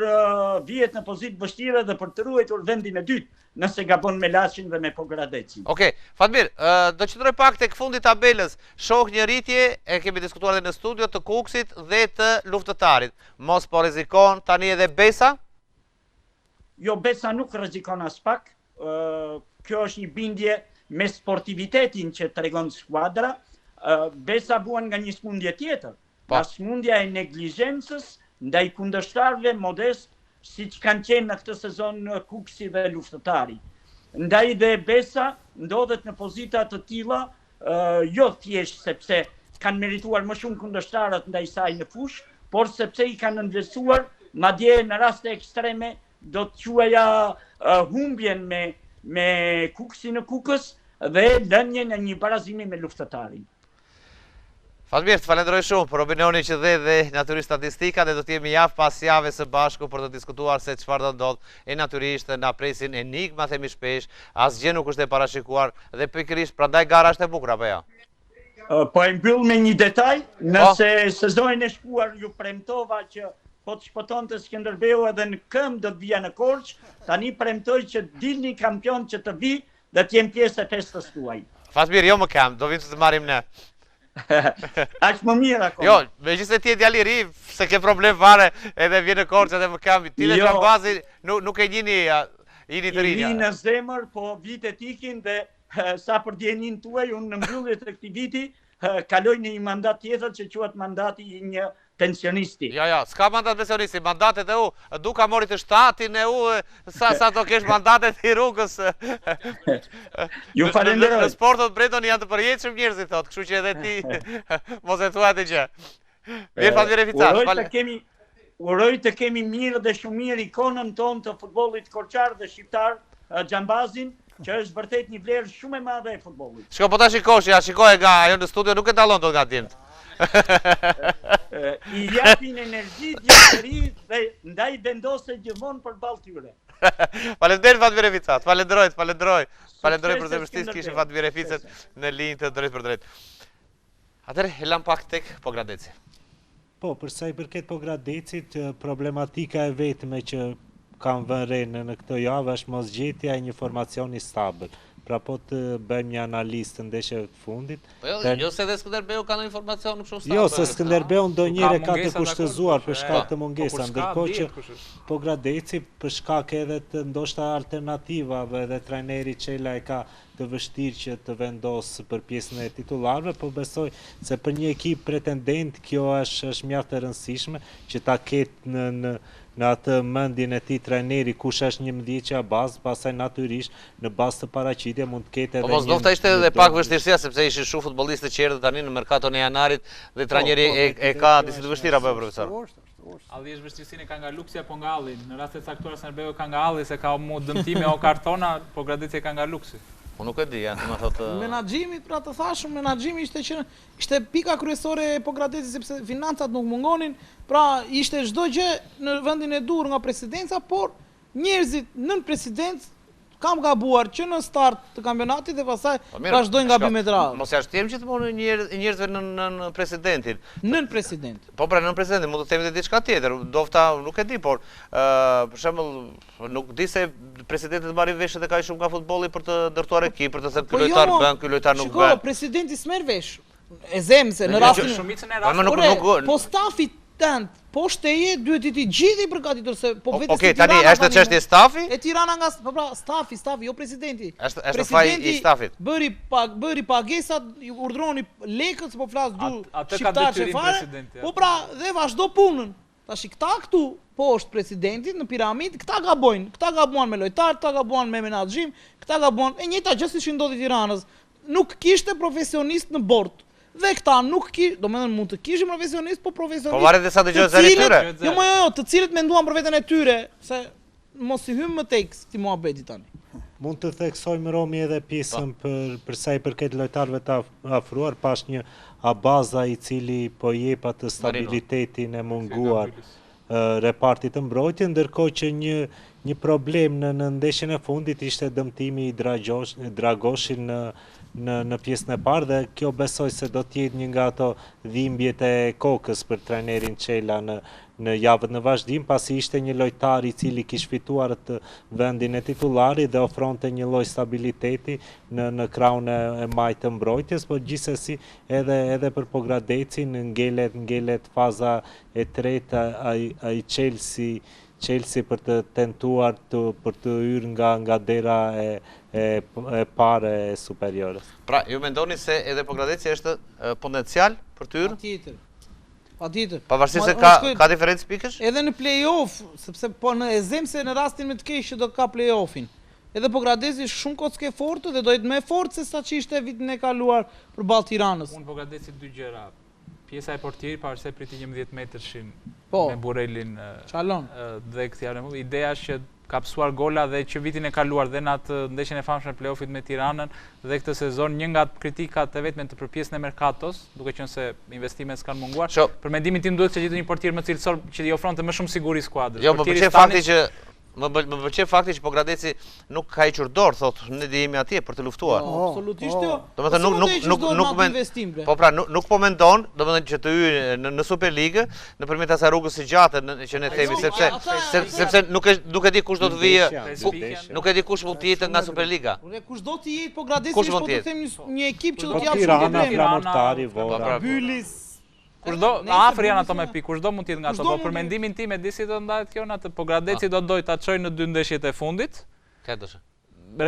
J: vihet në pozitë të vështirë edhe për të ruajtur vendin e dytë, nëse gabon me Laçin dhe me Pogradecin.
A: Okej, Fatmir, do të qëndroj pak tek fundi i tabelës. Shoh një rritje, e kemi diskutuar edhe në studio të Kukësit dhe të Luftëtarit. Mos po rrezikon tani edhe Besa?
J: Jo, Besa nuk rrezikon aspak. Kjo është një bindje me sportivitetin që tregon skuadra. Besa vuan nga një sëmundje tjetër. Po. Nga sëmundja e neglizhencës ndaj kundërshtarëve modestë siç kanë qenë në këtë sezon Kukësi dhe Luftëtari. Ndaj dhe Besa ndodhet në pozita të tilla jo thjesht sepse kanë merituar më shumë kundërshtarët ndaj saj në fushë, por sepse i kanë nënvlerësuar, madje në raste ekstreme do të quaja humbjen me me Kukësin në Kukës dhe lënien e një barazimi me Luftëtarin.
A: Fatmir, të falenderoj shumë për opinionin që dhe dhe natyrisht statistikat dhe do të jemi javë pas jave së bashku për të diskutuar se çfarë do ndodhë e natyrisht na presin enigma themi shpesh, asgjë nuk është e parashikuar dhe pikërisht prandaj gara është e bukur apo jo?
J: Po e mbyll me një detaj, po. nëse sezonin e shkuar ju premtova që po të shpëtonte Skënderbeu edhe në këmbë do të vija në Korçë, tani premtoj që dilni kampion që të vij Dhe të jem pjesë e festës
A: tuaj. Fatmir, jo më këmbë, do vim të të marrim
J: ne. Aq më mirë
A: akoma. Jo, megjithëse ti je djalë i ri, s'e ke problem fare, edhe vjen në Korçë edhe më këmbë. Ti dhe jo, Xhambazi nuk, nuk e njihni, jeni të
J: rinj. I në zemër, po vitet ikin dhe sa për dijeninë tuaj, unë në mbyllje të këtij viti, kaloj në një mandat tjetër që quhet mandati i një pensionisti.
A: Jo, jo, s'ka mandat pensionisti, mandatet e u, Duka mori të shtatin e u, sa, sa do kesh mandatet i rrugës.
J: Ju falenderoj.
A: Në sport thotë Brendon janë të përjetshëm njerëzit, thotë, kështu që edhe ti mos e thua atë gjë. Mirë, Fatmir
J: Refica. Uroj të kemi, uroj të kemi mirë dhe shumë mirë ikonën tonë të futbollit korçar dhe shqiptar, Xhambazin, që është vërtet një vlerë shumë e madhe e
A: futbollit. Shiko, po ta shikosh, ja shikoje nga ajo në studio, nuk e dallon dot nga djemtë.
J: I japin energji djemtë të ri dhe ndaj vendose gjithmonë përballë
A: tyre. Faleminderit Fatmir Refica, të falenderoj, të falenderoj. Falenderoj për zemërsinë kishim Fatmir Reficën në linjë të drejtpërdrejtë. Atëherë, e lamë pak tek Pogradeci.
D: Po, për sa i përket Pogradecit, problematika e vetme që kam vënë re në në këto javë është mosgjetja e një formacioni stabil. Pra po të bëjmë një analizë të ndeshjeve të
A: fundit. Po jo, jo se dhe Skënderbeu ka ndonjë formacion kështu
D: stabil. Jo, se Skënderbeu ndonjëherë e ka të kushtëzuar për shkak të po, mungesa, ndërkohë që Pogradeci për shkak edhe të ndoshta alternativave dhe trajneri Çela e ka të vështirë që të vendosë për pjesën e titullarëve, po besoj se për një ekip pretendent kjo është është mjaft e rëndësishme që ta ketë në në në atë mendjen e tij trajneri kush është njëmbëdhjetëshja bazë, pastaj natyrisht në bazë të paraqitje mund të ketë
A: po, edhe po, mos ndofta ishte edhe pak vështirësia sepse ishin shumë futbollistë që erdhën tani në merkaton e janarit dhe po, trajneri po, e, e ka disi të vështirë apo jo profesor.
E: Alli është vështirësinë e ka nga luksi apo nga alli. Në raste të caktuara Skënderbeu e ka nga alli se ka mu dëmtime o kartona, Pogradeci e ka nga
A: luksi. Unë nuk e di, ja, të më
C: thotë... Menaxhimi, pra të thashë, menaxhimi ishte që ishte pika kryesore e Pogradecit sepse financat nuk mungonin, pra ishte çdo gjë në vendin e duhur nga presidenca, por Njerëzit nën presidencë kanë gabuar që në start të kampionatit dhe pastaj po vazhdojnë gabimet
A: e radhës. Mos ia shtjellojmë gjithmonë njerëzve nën nën presidentin.
C: Nën president.
A: Po pra nën presidentin, mund të themi edhe diçka tjetër, ndofta nuk e di, por ë për shembull nuk di se presidentët marrin vesh edhe kaq shumë nga futbolli për të ndërtuar ekip, për të thënë ky po jo, lojtar bën, ky lojtar nuk
C: bën. Shiko, presidenti s'merr vesh. E zëmë se në rastin
E: shumicën e
A: po,
E: rasteve.
A: Nuk nuk
C: po stafi tënd, poshtë teje duhet të jetë gjithë i përgatitur se po
A: vetë Okej, tani është çështje stafi?
C: E Tirana nga po pra stafi, stafi, jo presidenti.
A: Është është faj i stafit.
C: Bëri pag bëri pagesat, urdhëroni lekët, se po flas du shqiptar fare. Po pra, dhe vazhdo punën. Tashi këta këtu poshtë presidentit në piramidë, këta gabojnë, këta gabuan me lojtarë, këta gabuan me menaxhim, këta gabuan, e njëjta gjë siç i ndodhi Tiranës. Nuk kishte profesionist në bord. Dhe këta nuk ki, domethënë mund të kishin profesionist, po profesionist.
A: Po varet se sa dëgjohet zëri i tyre.
C: Jo, jo, jo, të cilët menduan për veten e tyre, se mos i hymë më tej këtij muhabeti tani.
D: Mund të theksojmë Romi edhe pjesën po. për për sa i përket lojtarëve të afruar, pashë një Abaza i cili po jep atë stabilitetin e munguar repartit të mbrojtjes, ndërkohë që një një problem në në ndeshjen e fundit ishte dëmtimi i Dragoshin në në në pjesën e parë dhe kjo besoj se do të jetë një nga ato dhimbjet e kokës për trajnerin Çela në në javët në vazhdim, pasi ishte një lojtar i cili kish fituar atë vendin e titullarit dhe ofronte një lloj stabiliteti në në krahun e, e majtë të mbrojtjes, por gjithsesi edhe edhe për Pogradecin ngelet ngelet faza e tretë ai ai çelësi çelësi për të tentuar të për të hyrë nga nga dera e e e parë e superiores.
A: Pra, ju mendoni se edhe Pogradeci është potencial për të hyrë?
C: Patjetër. Patjetër.
A: Pavarësisht se ka ka diferencë pikësh?
C: Edhe në play-off, sepse po në e zëmë se në rastin më të keq që do ka play-offin. Edhe Pogradeci është shumë kockë e fortë dhe do jetë më e fortë se sa ç'ishte vitin e kaluar përballë Tiranës.
E: Unë Pogradeci dy gjëra Pjesa e portierit pavarësisht se priti 11 metërshin po, me Burrelin
C: Çalon.
E: Dhe këtë javën e fundit, ideja është që ka pësuar gola dhe që vitin e kaluar dhe në atë ndeshjen e famshme play-offit me Tiranën dhe këtë sezon një nga kritikat e vetme të për pjesën e merkatos, duke qenë se investimet s'kanë munguar.
A: Sho,
E: për mendimin tim duhet të gjetur një portier më cilësor që i ofronte më shumë siguri skuadrës.
A: Jo, më pëlqen fakti që Më më pëlqen fakti që Pogradeci nuk ka hequr dorë, thotë, ne do jemi atje për të luftuar.
C: Po, absolutisht jo.
A: Domethënë nuk nuk nuk nuk men... Po pra nuk nuk po mendon, domethënë që të hyjë në në Superligë nëpërmjet asaj rrugës së gjatë që ne themi sepse sepse nuk e nuk e di kush do të vijë, nuk e di kush mund të jetë nga Superliga.
C: Kush do të jetë Pogradeci është po të them një ekip që do të japë
D: shumë probleme. Tirana, Flamurtari,
E: Vora.
A: Po, pra,
C: Bylis,
E: Kushdo, afër janë ato me pikë, kushdo mund të jetë nga ato, po për mendimin tim e di si do ndahet kjo në atë, Pogradeci do dojë ta çojë në dy ndeshjet e fundit.
A: Ka do të.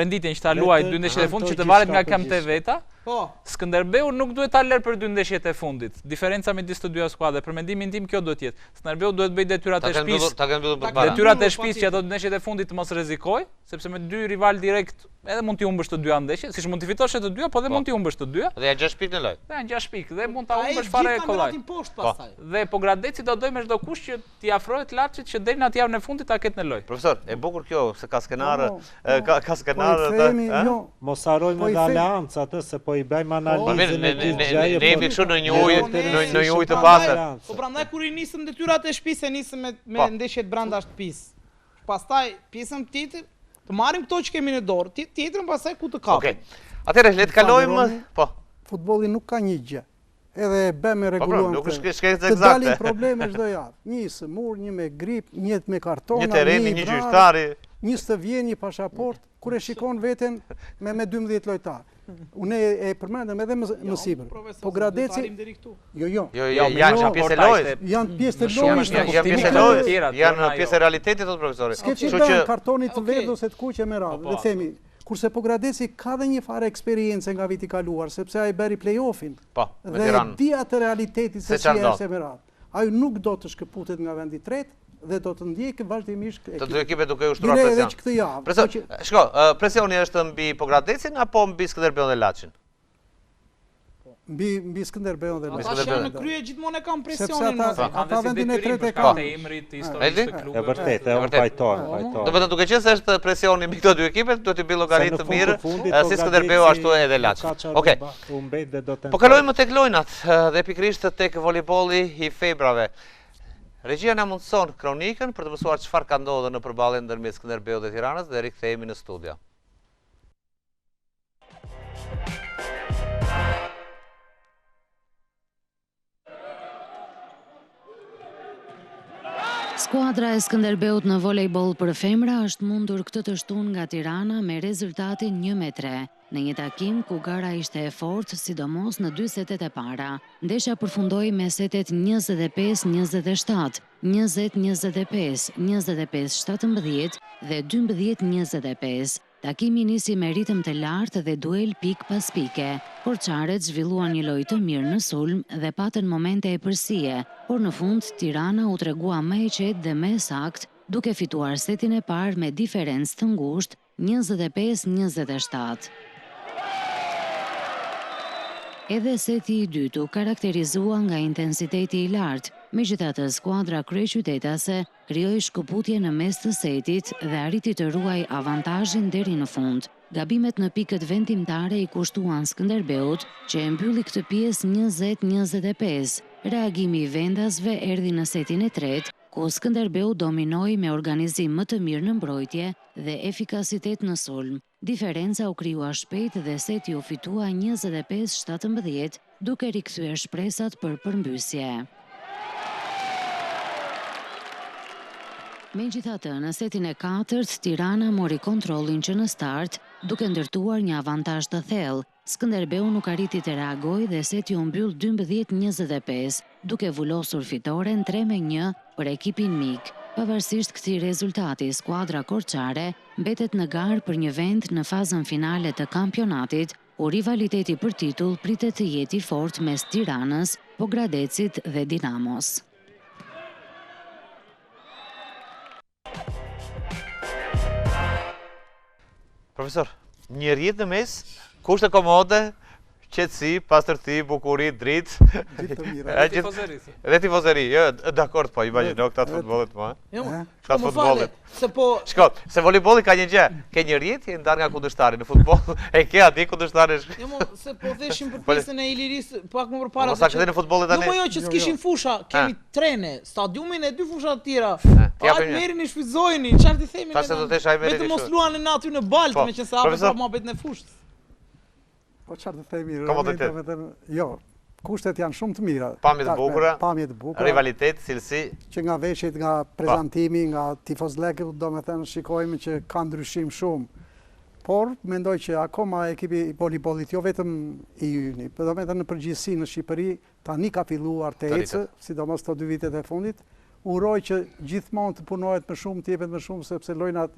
E: Renditjen që ta luajë dy ndeshjet e fundit që të varet nga këmbët e veta.
C: Po.
E: Skënderbeu nuk duhet ta lërë për dy ndeshjet e fundit. Diferenca midis të dyja skuadrave, për mendimin tim kjo duhet të jetë. Skënderbeu duhet të bëjë detyrat e shtëpisë.
A: Ta kenë mbyllur përpara.
E: Detyrat e shtëpisë që ato dy ndeshjet e fundit të mos rrezikojë, sepse me dy rivalë direkt edhe mund t'i humbësh të dyja ndeshjet, siç mund t'i fitosh të dyja, po dhe po. mund t'i humbësh të dyja.
A: Dhe janë 6 pikë në
E: lojë. Dhe janë 6 pikë dhe mund ta humbësh fare kollaj.
C: Po.
E: Dhe Pogradeci do dojë me çdo kusht që t'i afrohet Laçit që deri në atë javën e fundit ta ketë në
A: lojë. Profesor, e bukur kjo se ka skenarë, po, po. ka ka skenarë
F: po
A: të,
F: jo.
D: Mos harrojmë po edhe Aleanca atë se po i bëjmë analizën e gjithë
A: gjëje. Ne jemi kështu në një ujë, në një ujë të pastër.
C: Po prandaj kur i nisëm detyrat e shtëpisë, e nisëm me me ndeshjet brenda shtëpisë. Pastaj pjesën tjetër të marrim këto që kemi në dorë, tjetrën pastaj ku të
A: kapim. Okej. Atëherë le të kalojmë, po.
B: Futbolli nuk ka një gjë. Edhe e bëmë e
A: po, pra,
B: rregulluam.
A: Nuk është shkencë ekzakte.
B: Të dalin probleme çdo javë. Një i sëmurë, një me grip, një me kartona,
A: një tereni, një gjyqtari,
B: një s'të vjen një pasaportë, kur e shikon veten me me 12 lojtarë. Unë e përmendëm edhe më, më sipër. Pogradeci
A: Jo, jo. Jo, jo, janë jo, pjesë e lojës.
B: Janë pjesë të lojës.
A: Janë pjesë e lojës. Janë pjesë e realitetit thotë profesori.
B: S'ke ç'i bën kartonit të verdhë ose të kuq e me radhë, le të themi. Kurse Pogradeci ka dhe një farë eksperience nga viti i kaluar, sepse ai bëri play-offin.
A: Po, me Tiranën.
B: Dhe di atë realitetit se si është e me radhë. Ai nuk do të shkëputet nga vendi i tretë dhe do të ndjekë vazhdimisht
A: të dy ekipet duke ushtruar
B: presion. Bile edhe që këtë javë.
A: Presion, po që... Shiko, presioni është mbi Pogradecin apo mbi Skënderbeun dhe Laçin?
B: Mbi mbi Skënderbeun dhe
C: Laçin. Ata që janë në krye gjithmonë e kanë
B: presionin. Sepse ata ata vendin e tretë e kanë.
E: Emrit të historisë së
D: klubeve. E vërtetë, e unë pajtohem, pajtohem.
A: Do të thënë duke qenë se është presioni mbi këto dy ekipe, duhet t'i bëjë llogari të mirë, si Skënderbeu ashtu edhe Laçi. Okej. Po kalojmë tek lojnat dhe pikërisht tek volejbolli i femrave. Regjia na mundëson kronikën për të mësuar çfarë ka ndodhur në përballjen ndërmjet Skënderbeut dhe Tiranës dhe rikthehemi në studio.
K: Skuadra e Skënderbeut në volejboll për femra është mundur këtë të shtunë nga Tirana me rezultatin 1 me 3. në një takim ku gara ishte e fortë, sidomos në dy setet e para. Ndeshja përfundoi me setet 25 27, 20 25, 25 17 dhe 12 25. Takimi nisi me ritëm të lartë dhe duel pikë pas pike. Korçaret zhvilluan një lojë të mirë në sulm dhe patën momente epërsie, por në fund Tirana u tregua më e qetë dhe më e saktë, duke fituar setin e parë me diferencë të ngushtë, 25 27. Edhe seti i dytë u karakterizua nga intensiteti i lartë, megjithatë skuadra kryeqytetase Krijoi shkëputje në mes të setit dhe arriti të ruajë avantazhin deri në fund. Gabimet në pikët vendimtare i kushtuan Skënderbeut, që e mbylli këtë pjesë 20 25. Reagimi i vendasve erdhi në setin e tretë, ku Skënderbeu dominoi me organizim më të mirë në mbrojtje dhe efikasitet në sulm. Diferenca u krijua shpejt dhe seti u fitua 25 17, duke rikthyer shpresat për përmbysje. Megjithatë, në setin e katërt, Tirana mori kontrollin që në start, duke ndërtuar një avantazh të thellë. Skënderbeu nuk arriti të reagojë dhe seti u mbyll 12 25, duke vulosur fitoren tre me një për ekipin mik. Pavarësisht këtij rezultati, skuadra korçare mbetet në garë për një vend në fazën finale të kampionatit, ku rivaliteti për titull pritet të jetë i fortë mes Tiranës, Pogradecit dhe Dinamos.
A: Profesor, një rrjetë në mes, kushte komode, qetësi, pastërti, bukuri, dritë.
B: Gjithë të mira.
E: Dhe tifozeri.
A: Dhe tifozeri, jo, dakord, po, imagjino këta të futbollit, po.
C: Jo,
A: këta të futbollit.
C: Se po...
A: Shiko, se volejbolli ka një gjë, ke një rrjetë, je ndarë nga kundërshtari, në futboll, e ke aty kundërshtarin.
C: Jo, mo, se po theshim për pjesën e Ilirisë, pak më përpara.
A: Po, sa këtë në futbollit
C: tani? Jo, mo, jo, që s'kishin jo, jo. fusha, kemi trene, stadiumin e dy fusha të tjera. Hajt merrini shfrytëzojini, çfarë t'i themi ne?
A: do të thësh ai
C: merrini. Vetëm mos luani në aty në baltë, po, meqenëse hapën prapë muhabetin e fushës.
B: Po çfarë të themi, domethënë, jo, kushtet janë shumë të mira.
A: Pamje të bukura,
B: pamje të bukura,
A: rivalitet, cilësi.
B: Që nga veshjet, nga po. prezantimi, nga tifozllëku, domethënë shikojmë që ka ndryshim shumë. Por, mendoj që akoma ekipi i volejbollit, jo vetëm i yni, po domethënë në përgjithësi në Shqipëri, Tani ka filluar të ecë, sidomos këto dy vitet e fundit. Uroj që gjithmonë të punohet më shumë, të jepet më shumë, sepse lojnat,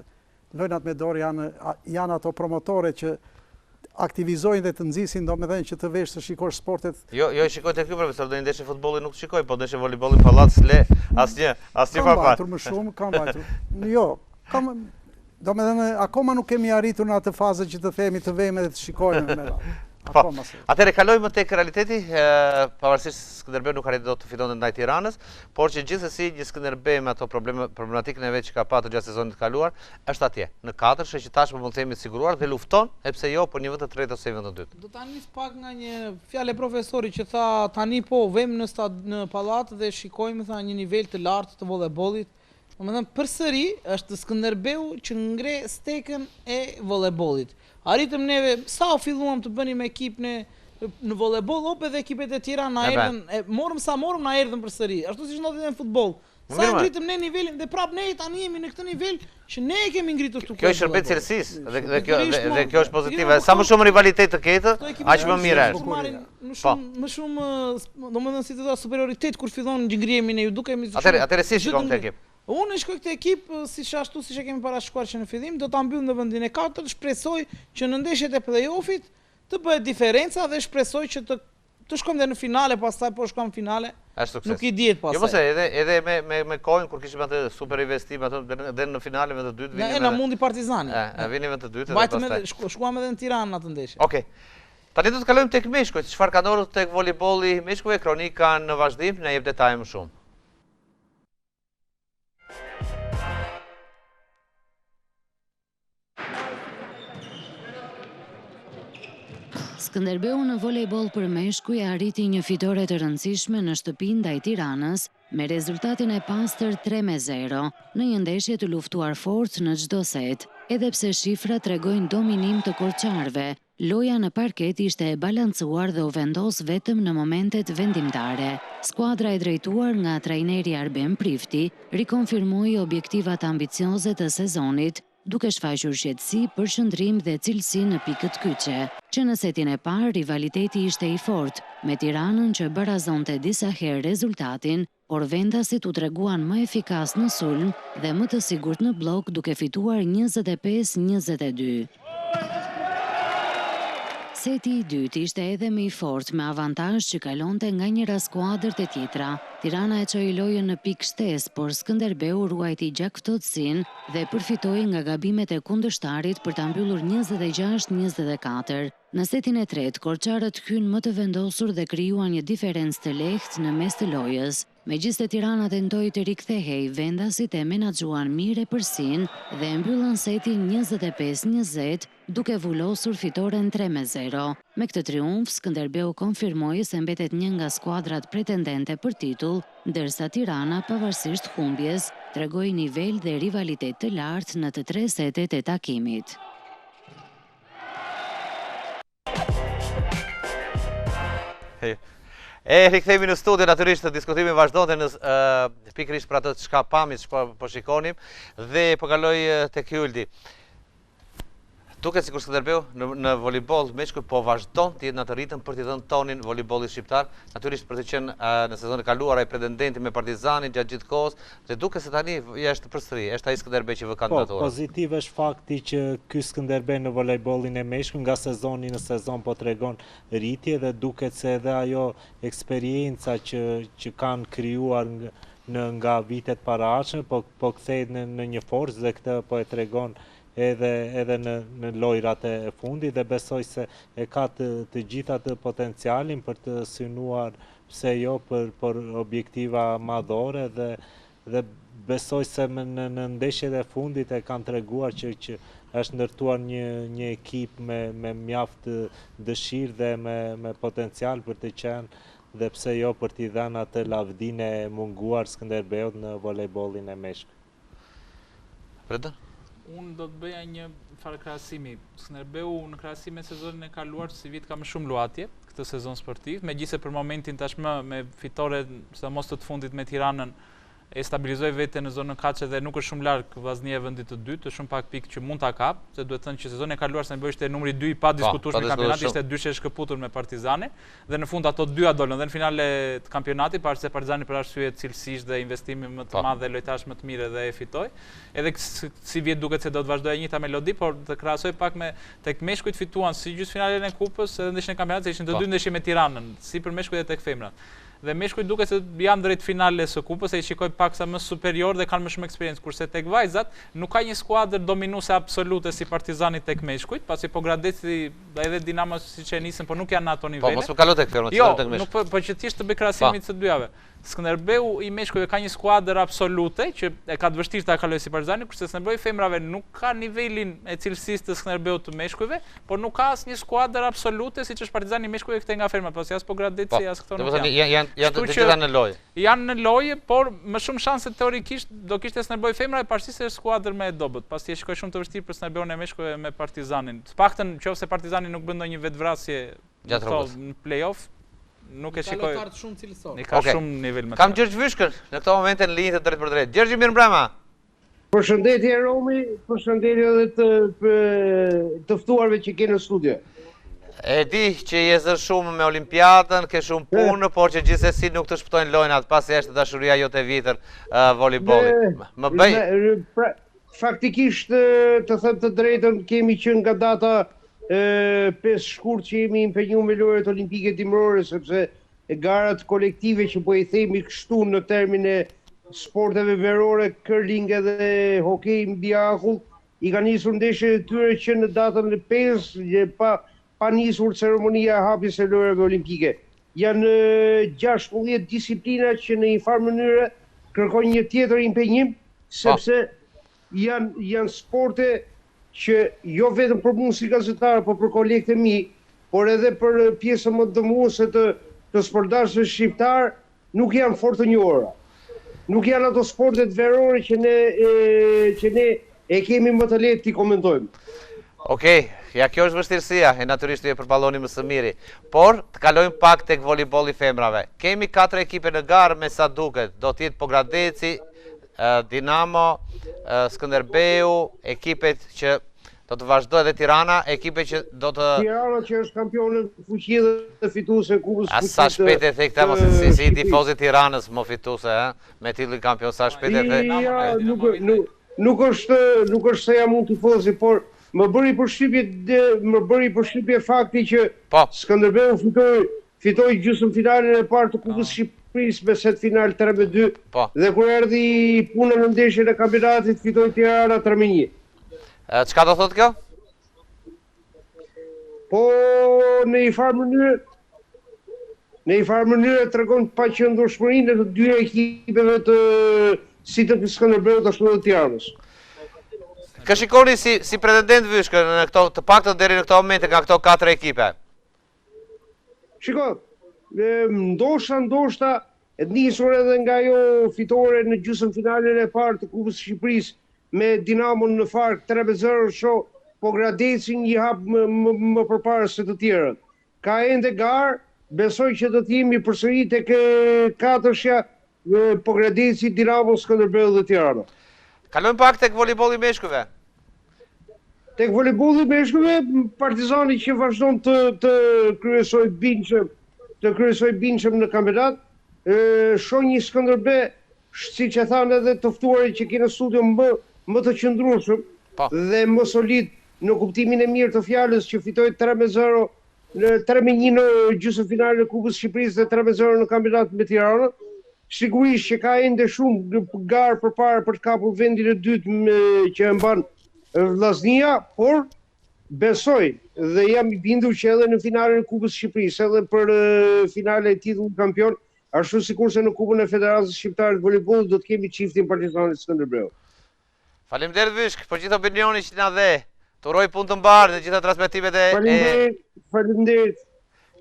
B: lojnat me dorë janë, janë ato promotore që aktivizojnë dhe të nxisin, domethënë që të vesh të shikosh sportet.
A: Jo, jo, shikoj te ky profesor, ndonjë ndeshje futbolli nuk shikoj, po ndeshje volejbolli në pallat s'le, asnjë, asnjë pa
B: pa. Kam vajtur më shumë, kam vajtur. Jo, kam Domethënë, akoma nuk kemi arritur në atë fazë që të themi të veme dhe të shikojmë me radhë.
A: Po, atëherë kalojmë tek realiteti, pavarësisht Skënderbeu nuk arriti dot të fitonte ndaj Tiranës, por që gjithsesi një Skënderbeu me ato probleme, problematikën e vet që ka patur gjatë sezonit të kaluar, është atje, në katërshe që tashmë mund të themi siguruar dhe lufton, e pse jo, për një vend të tretë ose një vend të
C: dytë. Do ta nis pak nga një fjalë e profesorit që tha tani po vemi në stad në pallat dhe shikojmë tha një nivel të lartë të volejbollit, Domethënë përsëri është Skënderbeu që ngre stekën e volejbollit. Arritëm neve sa u filluam të bënim ekip ne në volejboll, op edhe ekipet e tjera na erdhën, e morëm sa morëm na erdhën përsëri. Ashtu siç ndodhi edhe në futboll. Sa e ngritëm ne nivelin dhe prapë ne tani jemi në këtë nivel që ne e kemi ngritur
A: këtu. Kjo i shërben cilësisë dhe dhe kjo dhe, dhe kjo është pozitive. Sa më shumë rivalitet të ketë, aq më mirë
C: është. Më po. shumë më shumë domethënë si të thua superioritet kur fillon që ngrihemi ne ju dukemi
A: si Atëherë, atëherë si shikon këtë
C: ekip? Unë e shikoj këtë ekip siç ashtu siç e kemi parashikuar që në fillim, do ta mbyll në vendin e katërt, shpresoj që në ndeshjet e play-offit të bëhet diferenca dhe shpresoj që të të shkojmë dhe në finale, pastaj po shkojmë në finale.
A: Është sukses.
C: Nuk i dihet pastaj.
A: Jo, po se edhe edhe me me me kohën kur kishim atë super investim ato dhe në finale me të dytë
C: vinim. Ne na mundi Partizani.
A: E, vinim me të dytë dhe pastaj.
C: Edhe shkuam edhe në Tiranë në atë ndeshje.
A: Okej. Tani do të kalojmë tek meshkujt. Çfarë ka ndodhur tek volejbolli i meshkujve? Kronika në vazhdim na jep detaje më shumë.
K: Skënderbeu në volejboll për meshkuj arriti një fitore të rëndësishme në shtëpi ndaj Tiranës me rezultatin e pastër 3-0, në një ndeshje të luftuar fort në çdo set. Edhe pse shifrat tregojnë dominim të korçarëve, loja në parket ishte e balancuar dhe u vendos vetëm në momentet vendimtare. Skuadra e drejtuar nga trajneri Arben Prifti rikonfirmoi objektivat ambicioze të sezonit. duke shfaqur qetësi, përqendrim dhe cilësi në pikët kyçe. Që në setin e parë, rivaliteti ishte i fortë, me Tiranën që barazonte disa herë rezultatin, por vendasit u treguan më efikas në sulm dhe më të sigurt në bllok duke fituar 25 22. Seti i dytë ishte edhe më i fortë me avantazh që kalonte nga njëra skuadër te tjetra. Tirana e çoi lojën në pikë shtesë, por Skënderbeu ruajti gjakftohtësinë dhe përfitoi nga gabimet e kundërshtarit për ta mbyllur 26 24. Në setin e tretë, korçarët hynë më të vendosur dhe krijuan një diferencë të lehtë në mes të lojës. Megjithëse Tirana tentoi të rikthehej, vendasit e menaxhuan mirë epërsinë dhe e mbyllën setin 25 20, duke vulosur fitoren 3 me 0. Me këtë triumf, Skënderbeu konfirmoi se mbetet një nga skuadrat pretendente për titull, ndërsa Tirana, pavarësisht humbjes, tregoi nivel dhe rivalitet të lartë në të tre setet e takimit.
A: E rikthehemi në studio, natyrisht diskutimi vazhdonte në pikërisht për atë çka pamë, çka po shikonim dhe po kaloj tek Yldi. Duket sikur Skënderbeu në, në volejboll meshkuj po vazhdon të jetë në atë ritëm për t'i dhënë tonin volejbollit shqiptar, natyrisht për të qenë në sezonin e kaluar ai pretendenti me Partizanin gjatë gjithë kohës dhe duket se tani është përsëri, është ai Skënderbeu që vë
D: Po, pozitiv është fakti që ky Skënderbej në volejbollin e meshkujve nga sezoni në sezon po tregon rritje dhe duket se edhe ajo eksperienca që që kanë krijuar në nga vitet paraardhshme po po kthehet në në një forcë dhe këtë po e tregon edhe edhe në në lojrat e fundit dhe besoj se e ka të të gjithë atë potencialin për të synuar pse jo për për objektiva madhore dhe dhe besoj se në në ndeshjet e fundit e kanë treguar që që është ndërtuar një një ekip me me mjaft dëshirë dhe me me potencial për të qenë dhe pse jo për t'i dhënë atë lavdinë e munguar Skënderbeut në volejbollin e meshkujve.
A: Preda?
E: Unë do të bëja një farë krahasimi. Skënderbeu në krahasim me sezonin e kaluar, sivjet ka më shumë luhatje këtë sezon sportiv, megjithëse për momentin tashmë me fitore, sidomos të të fundit me Tiranën, e stabilizoi veten në zonën katërshe dhe nuk është shumë larg Vllaznia e vendit të dytë, është shumë pak pikë që mund ta kap, se duhet thënë që sezonin e kaluar Skënderbeu ishte numri 2 i padiskutueshëm i kampionatit, ishte dyshe e shkëputur me Partizanin dhe në fund ato dyja dolën dhe në finale të kampionatit, pavarësisht se Partizani për arsye cilësish dhe investimi më të madh dhe lojtarësh më të mirë dhe e fitoi. Edhe sivjet duket se do të vazhdojë e njëjta melodi, por të krahasoj pak me tek meshkujt fituan si gjysmëfinalen e kupës edhe ndeshjen e kampionatit, se ishin të dy ndeshje me Tiranën, si për meshkujt dhe tek femrat. Dhe meshkujt duket se janë drejt finales së kupës, e i shikoj paksa më superior dhe kanë më shumë eksperiencë, kurse tek vajzat nuk ka një skuadër dominuese absolute si Partizani tek meshkujt, pasi Pogradeci edhe Dinamo siç e nisën, por nuk janë në ato
A: nivele. Po, mos më kalo tek femrat,
E: jo, tek meshkujt. Jo, nuk po, po që thjesht të bëj krahasimin po. të dyjave. Skënderbeu i meshkujve ka një skuadër absolute që e ka të vështirë ta kalojë si Partizani, kurse Skënderbeu i femrave nuk ka nivelin e cilësisë të Skënderbeut të meshkujve, por nuk ka asnjë skuadër absolute siç është Partizani i meshkujve këtej nga femrat, pasi as Pogradeci, po, as këto nuk
A: janë. Janë janë janë të gjitha në lojë.
E: Janë në lojë, por më shumë shanse teorikisht do kishte Skënderbeu i femrave, pavarësisht se është skuadër më e dobët, pasi e shikoj shumë të vështirë për Skënderbeun e meshkujve me Partizanin. Të paktën nëse Partizani nuk bën ndonjë vetëvrasje
A: Gjatë rrugës.
E: Në play-off nuk e shikoj.
C: Ka lojtarë shumë cilësor.
E: Ka shumë nivel
A: më të. Kam Gjergj Vyshkën në këto momente në linjë të drejtpërdrejtë. Gjergji mirëmbrëma.
L: Përshëndetje Romi, përshëndetje edhe të të ftuarve që ke në studio.
A: E di që je zënë shumë me Olimpiadën, ke shumë punë, por që gjithsesi nuk të shpëtojnë lojnat, pasi është dashuria jote e vjetër uh, volejbolli. Më bëj.
L: Pra, Faktikisht, të them të drejtën, kemi që nga data 5 shkurt që jemi impenju me lojërat olimpike dimërore, sepse garat kolektive që po i themi kështu në termin e sporteve verore, curling edhe hokej mbi akull, i kanë nisur ndeshjet e tyre që në datën 5, pa pa nisur ceremonia e hapjes së Lojërave Olimpike. Janë 16 disiplina që në një farë mënyre kërkojnë një tjetër impenjim, sepse janë janë sporte që jo vetëm për mua si gazetar, por për kolegët e mi, por edhe për pjesën më dërrmuese të të sportdashësve shqiptar, nuk janë fort të njohura. Nuk janë ato sportet verore që ne e, që ne e kemi më të lehtë t'i komentojmë.
A: Okej, ja kjo është vështirësia, e natyrisht ju e përballoni më së miri. Por, të kalojmë pak tek volejbolli femrave. Kemi katër ekipe në garë me sa duket. Do të jetë Pogradeci, Dinamo, Skënderbeu, ekipet që do të vazhdojë edhe Tirana, ekipe që do
L: të Tirana që është kampione në fuqi dhe fituese e Kupës
A: së Sa shpejt e the këtë mos si si tifoz i Tiranës më fituese, ë, me titullin kampion sa shpejt e
L: the. Ja, nuk nuk nuk është nuk është se jam unë tifozi, por më bëri përshtypje më bëri përshtypje fakti që po. Skënderbeu fitoi Fitoi gjysmëfinalen e parë të Kupës së Shqipërisë me set final 3 me 2
A: po.
L: dhe kur erdhi puna në ndeshjen e kampionatit fitoi Tirana 3 me 1.
A: Çka do thotë kjo?
L: Po në një farë mënyrë në një farë mënyrë tregon paqëndrueshmërinë e të dy ekipeve të si të Skënderbeut ashtu edhe Tiranës.
A: Kë shikoni si si pretendent Vyshkë në këto të paktën deri në këto momente nga këto katër ekipe?
L: Shiko, ndoshta, ndoshta, e nisur edhe nga ajo fitore në gjysmëfinalen e parë të Kupës së Shqipërisë me Dinamon në Farkë 3-0, shoh Pogradecin një hap më, më, më përpara se të tjerët. Ka ende garë, besoj që do të jemi përsëri tek katërshja Pogradeci, Dinamo, Skënderbeu dhe Tirana.
A: Kalojmë pak tek volejbolli i meshkujve.
L: Tek volejbolli i meshkujve, Partizani që vazhdon të të kryesojë bindshëm, të kryesojë bindshëm në kampionat, shoh një Skënderbe, siç e thanë edhe të ftuarit që ke në studio më më të qëndrueshëm
A: po.
L: dhe më solid në kuptimin e mirë të fjalës që fitoi 3-0 në 3-1 në gjysmëfinalen e Kupës së Shqipërisë dhe 3-0 në kampionat me Tiranën. Sigurisht që ka ende shumë garë përpara për të kapur vendin e dytë me, që e mban Vllaznia, por besoj dhe jam i bindur që edhe në finalen e Kupës së Shqipërisë, edhe për finalen e titullit kampion, ashtu sikurse në Kupën e Federatës Shqiptare të Volejbollit do të kemi çiftin Partizani Skënderbeu.
A: Faleminderit Vyshk për gjithë opinionin që na dhe. Të uroj punë të mbarë në gjitha transmetimet e
L: Faleminderit, faleminderit.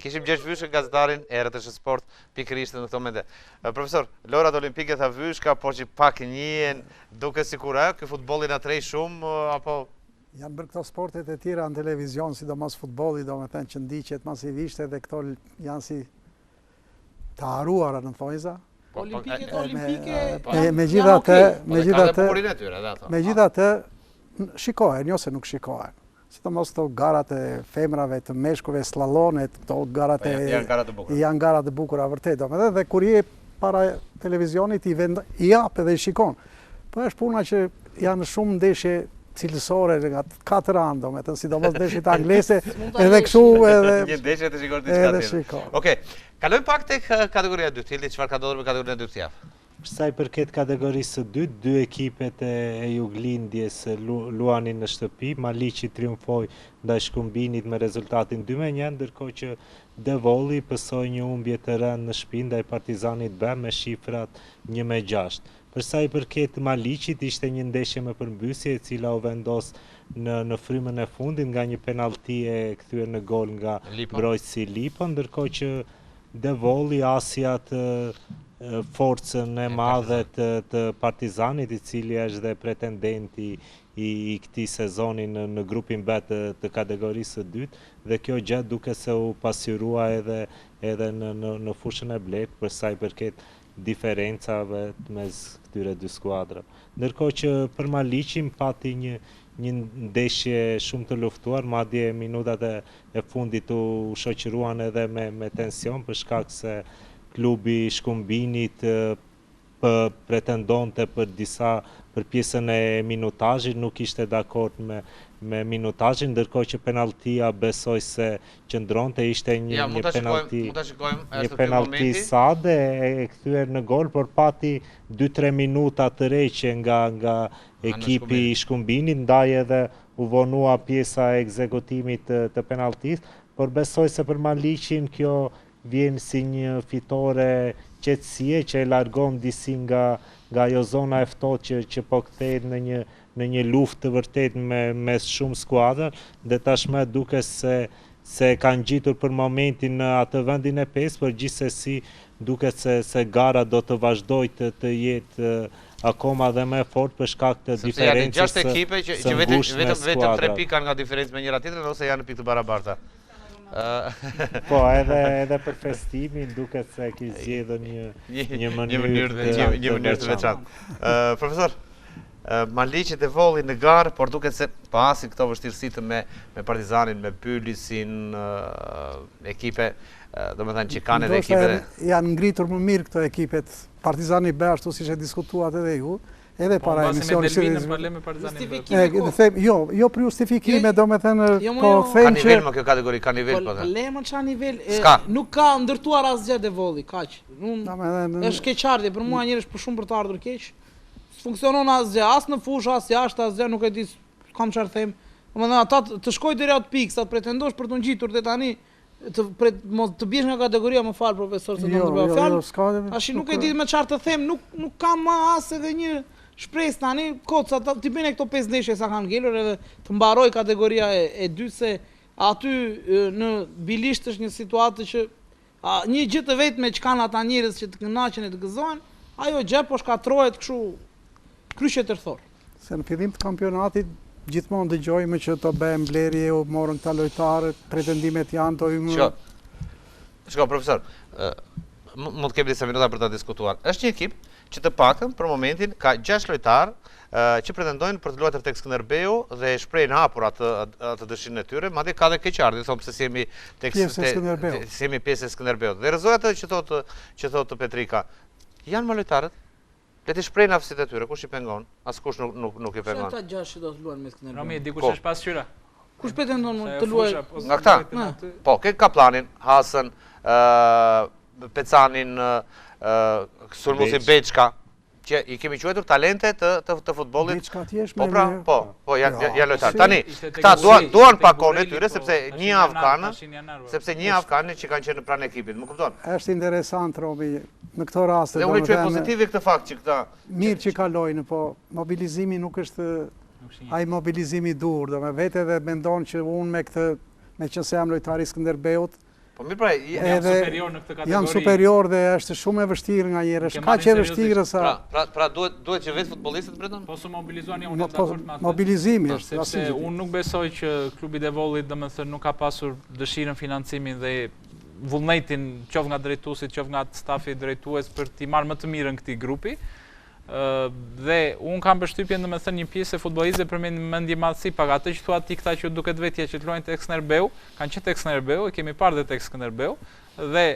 A: Kishim Gjergj Vyshkën gazetarin e RTSH Sport pikërisht në këto momente. Profesor, lojërat olimpike tha Vyshka, por që pak njihen, duket sikur ë, ky futbolli na tërheq shumë apo
B: Janë bërë këto sportet e tjera në televizion, sidomos futbolli, domethënë që ndiqet masivisht edhe këto janë si të harruara në thonjza.
C: Po, po, olimpike, olimpike,
B: megjithatë, megjithatë, megjithatë, shikohen, jo se nuk shikohen. Sidomos këto garat e femrave, të meshkujve, slallomet, këto garat
A: po,
B: e...
A: Janë garat të bukura.
B: Janë garat të bukura, vërtet. Domethënë, dhe kur je para televizionit, i, vend, i jap edhe i shikon. Po është puna që janë shumë ndeshje cilësore nga katër anë, domethënë, sidomos ndeshjet angleze, edhe kështu edhe...
A: Një ndeshje të shikosh diçka tjetër. Okej, kalojmë pak tek kategoria e dytë. Hildi, çfarë ka ndodhur me kategorinë e dytë këtë javë?
D: Për sa i përket kategorisë së dytë, dy ekipet e juglindjes luanin në shtëpi, Maliqi triumfoi ndaj Shkumbinit me rezultatin 2-1, ndërkohë që Devolli pësoi një humbje të rëndë në shtëpi ndaj Partizanit B me shifrat 1-6. Për sa i përket Maliqit, ishte një ndeshje me përmbysje e cila u vendos në në frymën e fundit nga një penallti e kthyer në gol nga mbrojtësi Lipo, ndërkohë që Devolli hasi atë forcën e madhe të të Partizanit, i cili është dhe pretendenti i i këtij sezoni në në grupin B të të kategorisë së dytë dhe kjo gjë duket se u pasqyrua edhe edhe në në në fushën e blertë për sa i përket diferencave mes këtyre dy skuadrave. Ndërkohë që për Maliqin pati një një ndeshje shumë të luftuar, madje minutat e e fundit u shoqëruan edhe me me tension për shkak se klubi i Shkumbinit pretendonte për disa për pjesën e minutazhit, nuk ishte dakord me me minutazhin, ndërkohë që penalltia besoj se qëndronte, ishte një
A: Ja, mund
D: një
A: ta shikojmë,
D: penallti
A: mund ta shikojmë,
D: një
A: është ky
D: penallti
A: momenti.
D: sade e, e kthyer në gol, por pati 2-3 minuta tërheqje nga nga
A: Ana
D: ekipi i
A: Shkumbinit.
D: Shkumbinit, ndaj edhe u vonua pjesa e ekzekutimit të, të penalltisë, por besoj se për Maliqin kjo vjen si një fitore qetësie që e largon disi nga nga ajo zona e ftohtë që që po kthehet në një në një luftë të vërtetë me mes shumë skuadra dhe tashmë duket se se e kanë ngjitur për momentin në atë vendin e pestë, por gjithsesi duket se se gara do të vazhdojë të të jetë akoma dhe më e fortë për shkak të
A: Sepse janë
D: diferencës
A: gjashtë
D: së
A: ekipe që
D: së
A: që vetëm
D: ngushtë me
A: vetëm vetëm 3
D: skuadrat.
A: pikë kanë nga diferencë me njëra tjetrën ose janë në pikë të barabarta.
D: Po, edhe edhe për festimin duket se kish zgjedhur një një mënyrë një
A: mënyrë një, një mënyrë të veçantë. Ë profesor, Maliqi Devolli në garë, por duket se po hasin këto vështirësitë me me Partizanin, me Bylisin, ekipe, domethënë që kanë edhe ekipe.
B: Janë ngritur më mirë këto ekipet. Partizani B ashtu siç e diskutuat edhe ju, edhe po, para emisionit
E: si me Partizanin B.
B: E them, jo, jo për justifikime, jo, domethënë
A: jo, po jo. them që ka nivel më kjo kategori, ka nivel
C: po. Po le më ça nivel, nuk ka ndërtuar asgjë Devolli, kaq. Unë është keqardhje për mua njerëz për shumë për të ardhur keq. S'funksionon asgjë, as në fushë, as jashtë, asgjë, nuk e di, kam çfarë them. Domethënë ata të shkojë deri atë pikë sa të pretendosh për t'u ngjitur dhe tani të pret mos të biesh nga kategoria më fal profesor se do të bëj fjalë. Jo, Tash nuk e di më çfarë të them, nuk nuk kam më as edhe një shpresë tani, kot sa t'i bëjnë këto pesë ndeshje sa kanë ngelur edhe të mbarojë kategoria e, e dytë se aty në Bilisht është një situatë që a, një gjë të vetme që kanë ata njerëz që të kënaqen e të gëzohen, ajo gjë po shkatërrohet kështu kryq e tërthor.
B: Se në fillim të kampionatit gjithmonë dëgjojmë që të bëhen blerje, u morën këta lojtarët, pretendimet janë, do hyjmë.
A: Shiko. Shiko profesor, mund të kemi disa minuta për ta diskutuar. Është një ekip që të paktën për momentin ka 6 lojtarë që pretendojnë për të luajtur tek Skënderbeu dhe e shprehin hapur atë atë dëshirën e tyre, madje ka dhe keqardhje, thonë pse s'jemi tek s'jemi pjesë e Skënderbeut. Dhe rrëzoj atë që thotë që thotë Petrika. Janë më lojtarët, Le t'i shprehin aftësitë e tyre, kush i pengon? Askush nuk nuk nuk i pengon.
C: Kush ata gjashtë që do të luajnë me Skënderbeun?
E: Romi, e di kush është pasqyra?
C: Kush pretendon mund të luajë?
E: Po
A: Nga këta? Po, ke Kapllanin, Hasën, ë Pecanin, ë sulmuesin Beçka, që i kemi quajtur talente të të të futbollit.
B: Beçka ti
A: është po pra, po, po janë janë lojtarë. Tani, këta duan duan pak kohën e tyre po, sepse një javë kanë, sepse një javë kanë që kanë qenë pranë ekipit, më kupton?
B: Është interesant Romi, Në këto raste,
A: Dhe unë e quaj pozitive këtë fakt që këta...
B: Mirë që kalojnë, po mobilizimi nuk është ai mobilizimi i duhur, do me vete dhe mendon që unë me këtë, meqenëse jam lojtar i Skënderbeut,
A: Po mirë pra,
E: jam superior në këtë kategori.
B: Jam superior dhe është shumë e vështirë nganjëherë, është kaq e vështirë sa...
A: Pra, pra, pra duhet, duhet që vetë futbollistët pretendojnë?
E: Po s'u mobilizuan, jo, unë jam
B: po,
E: dakord me atë.
B: Mobilizimi është,
E: sepse unë nuk besoj që klubi i Devollit, domethënë, nuk ka pasur dëshirën financimin dhe vullnetin qoftë nga drejtuesit, qoftë nga stafi drejtues për t'i marrë më të mirën këtij grupi. Ë dhe un kam përshtypjen domethënë një pjesë e futbollistëve për mendjemadhësi pak atë që thua ti këta që duket vetja që të luajnë tek Skënderbeu, kanë qenë tek Skënderbeu, e kemi parë dhe tek Skënderbeu dhe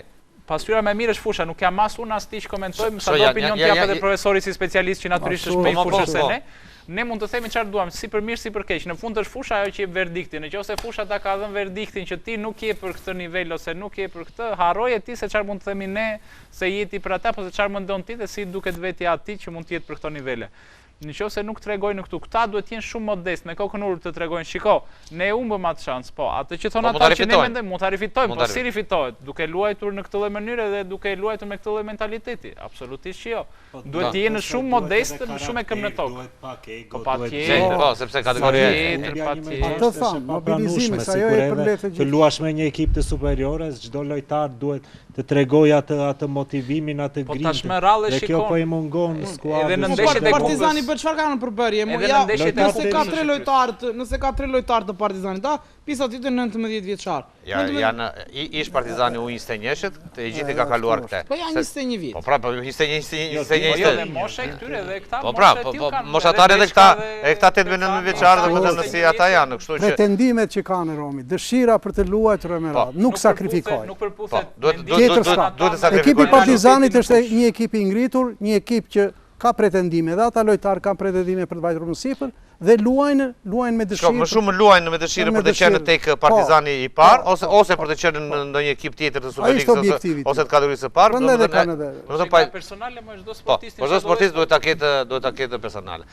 E: pasqyra më e mirë është fusha, nuk jam as unë as ti që komentojmë, sado opinion të japë edhe profesori si specialist që natyrisht është më i fushës se ne. Ne mund të themi çfarë duam, si për mirë si për keq. Në fund është fusha ajo që jep verdiktin. Në qoftë se fusha ta ka dhënë verdiktin që ti nuk je për këtë nivel ose nuk je për këtë, harroje ti se çfarë mund të themi ne se je ti për ata, apo se çfarë mendon ti dhe si i duket vetja atij që mund të jetë për këto nivele. Në qoftë se nuk tregojnë këtu, këta duhet të jenë shumë modest, me kokën ulur të tregojnë, shiko, ne humbëm atë shans, po, atë që thonë po, ata që ne mendojmë, mund ta rifitojmë, po si rifitohet, duke luajtur në këtë lloj mënyre dhe duke luajtur me këtë lloj mentaliteti, absolutisht që jo. Po, duhet të jenë shumë modest, shumë me këmbë në
D: tokë. Duhet pak
E: ego, po, duhet patjetër.
A: Po, sepse kategoria
B: e tjetër, patjetër. Atë thamë, mobilizimi, sa jo e përmbledh të
D: gjithë. Të luash me një ekip të superiores, çdo lojtar duhet të tregojë atë atë motivimin, atë
E: po, grintë. Po tashmë rrallë
D: shikon. Dhe kjo po i mungon skuadrës.
E: Edhe në ndeshjet e
C: kupës. Partizani për çfarë ka në përbërje? Edhe në ndeshjet e kupës. Nëse ka tre lojtarë, nëse ka tre lojtarë të Partizanit, a pjesa tjetër 19
A: vjeçar. Ja, janë ish Partizani U21-shët, të gjithë i ka kaluar
C: këtë. Po janë 21 vjet.
A: Po pra, po 21 21 21.
E: Po jo, dhe mosha e këtyre dhe këta
A: po pra, po, po, moshatarë edhe këta, edhe këta 18 19 vjeçar, domethënë si ata janë, kështu
B: që pretendimet që kanë Romi, dëshira për të luajtur e me po. radhë, nuk sakrifikojnë.
E: Nuk përputhet.
A: Po, duhet duhet duhet duhet të sakrifikojnë.
B: Ekipi i Partizanit është një ekip i ngritur, një ekip që ka pretendime dhe ata lojtarë kanë pretendime për të vajtur më sipër dhe luajnë, luajnë me
A: dëshirë. Më shumë luajnë me dëshirë për të qenë tek po, Partizani i parë po, ose po, ose për të qenë në ndonjë ekip tjetër të Superligës ose ose të kategorisë së parë,
B: do të thënë
A: do të thënë pa
E: personale më çdo sportist.
A: Po, çdo sportist duhet ta ketë duhet ta ketë personale.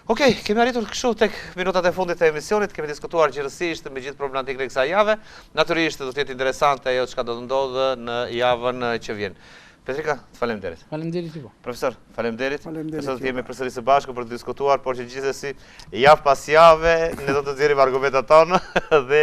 A: Okej, kemi arritur kështu tek minutat e fundit të emisionit, kemi diskutuar gjerësisht me gjithë problematikën e kësaj jave. Natyrisht do të jetë interesante ajo çka do të ndodhë në javën që vjen. Petrika, të faleminderit.
C: Faleminderit ju.
A: Profesor, faleminderit. Faleminderit. Do të jemi përsëri së bashku për të diskutuar, por që gjithsesi javë pas jave ne do të nxjerrim argumentat tona dhe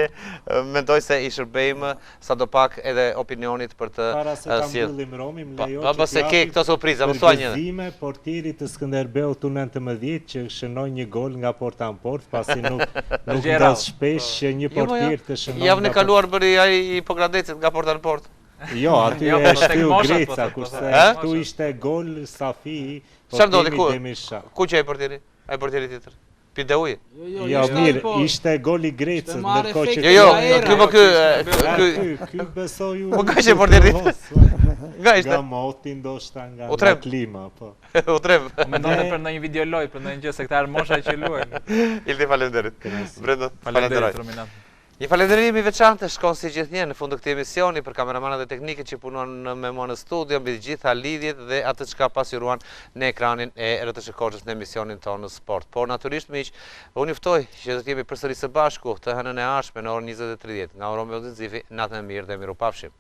A: mendoj se i shërbejmë sado pak edhe opinionit për të
D: Para se ta mbyllim Romi, më po, lejo
A: po, që të ke këto surpriza, më thuaj një.
D: Përgëzime portierit të Skënderbeut U19 që shënoi një gol nga porta në portë, pasi nuk nuk ndodh shpesh që një jo, po, portier të shënojë.
A: Javën e kaluar bëri ai i Pogradecit nga porta në portë.
D: Jo, aty jo, e po, shtyu po, Greca, kurse këtu ishte gol Safi,
A: Çfarë ndodhi ku? Ku qe ai portieri? Ai portieri tjetër. Pinte ujë?
D: Jo, jo, jo mirë, po, ishte gol i Grecës,
A: ndërkohë që Jo, jo, ky po ky
D: ky ky besoj ju.
A: Po ka qe portieri.
D: Nga ishte? Nga moti ndoshta nga nga klima,
A: po. U tremb.
E: Mendonte për ndonjë video lojë, për ndonjë gjë se këta herë mosha që luajnë.
A: Ildi faleminderit. Brenda, faleminderit. Një falënderim i veçantë shkon si gjithnjë në fund të këtij emisioni për kameramanët dhe teknikët që punuan me mua në studio mbi të gjitha lidhjet dhe atë çka pasqyruan në ekranin e RTSH Korçës në emisionin tonë në sport. Por natyrisht miq, unë ju ftoj që do të jemi përsëri së bashku të hënën e ardhshme në orën 20:30 nga Romeo Zinzifi, natën e mirë dhe mirupafshim.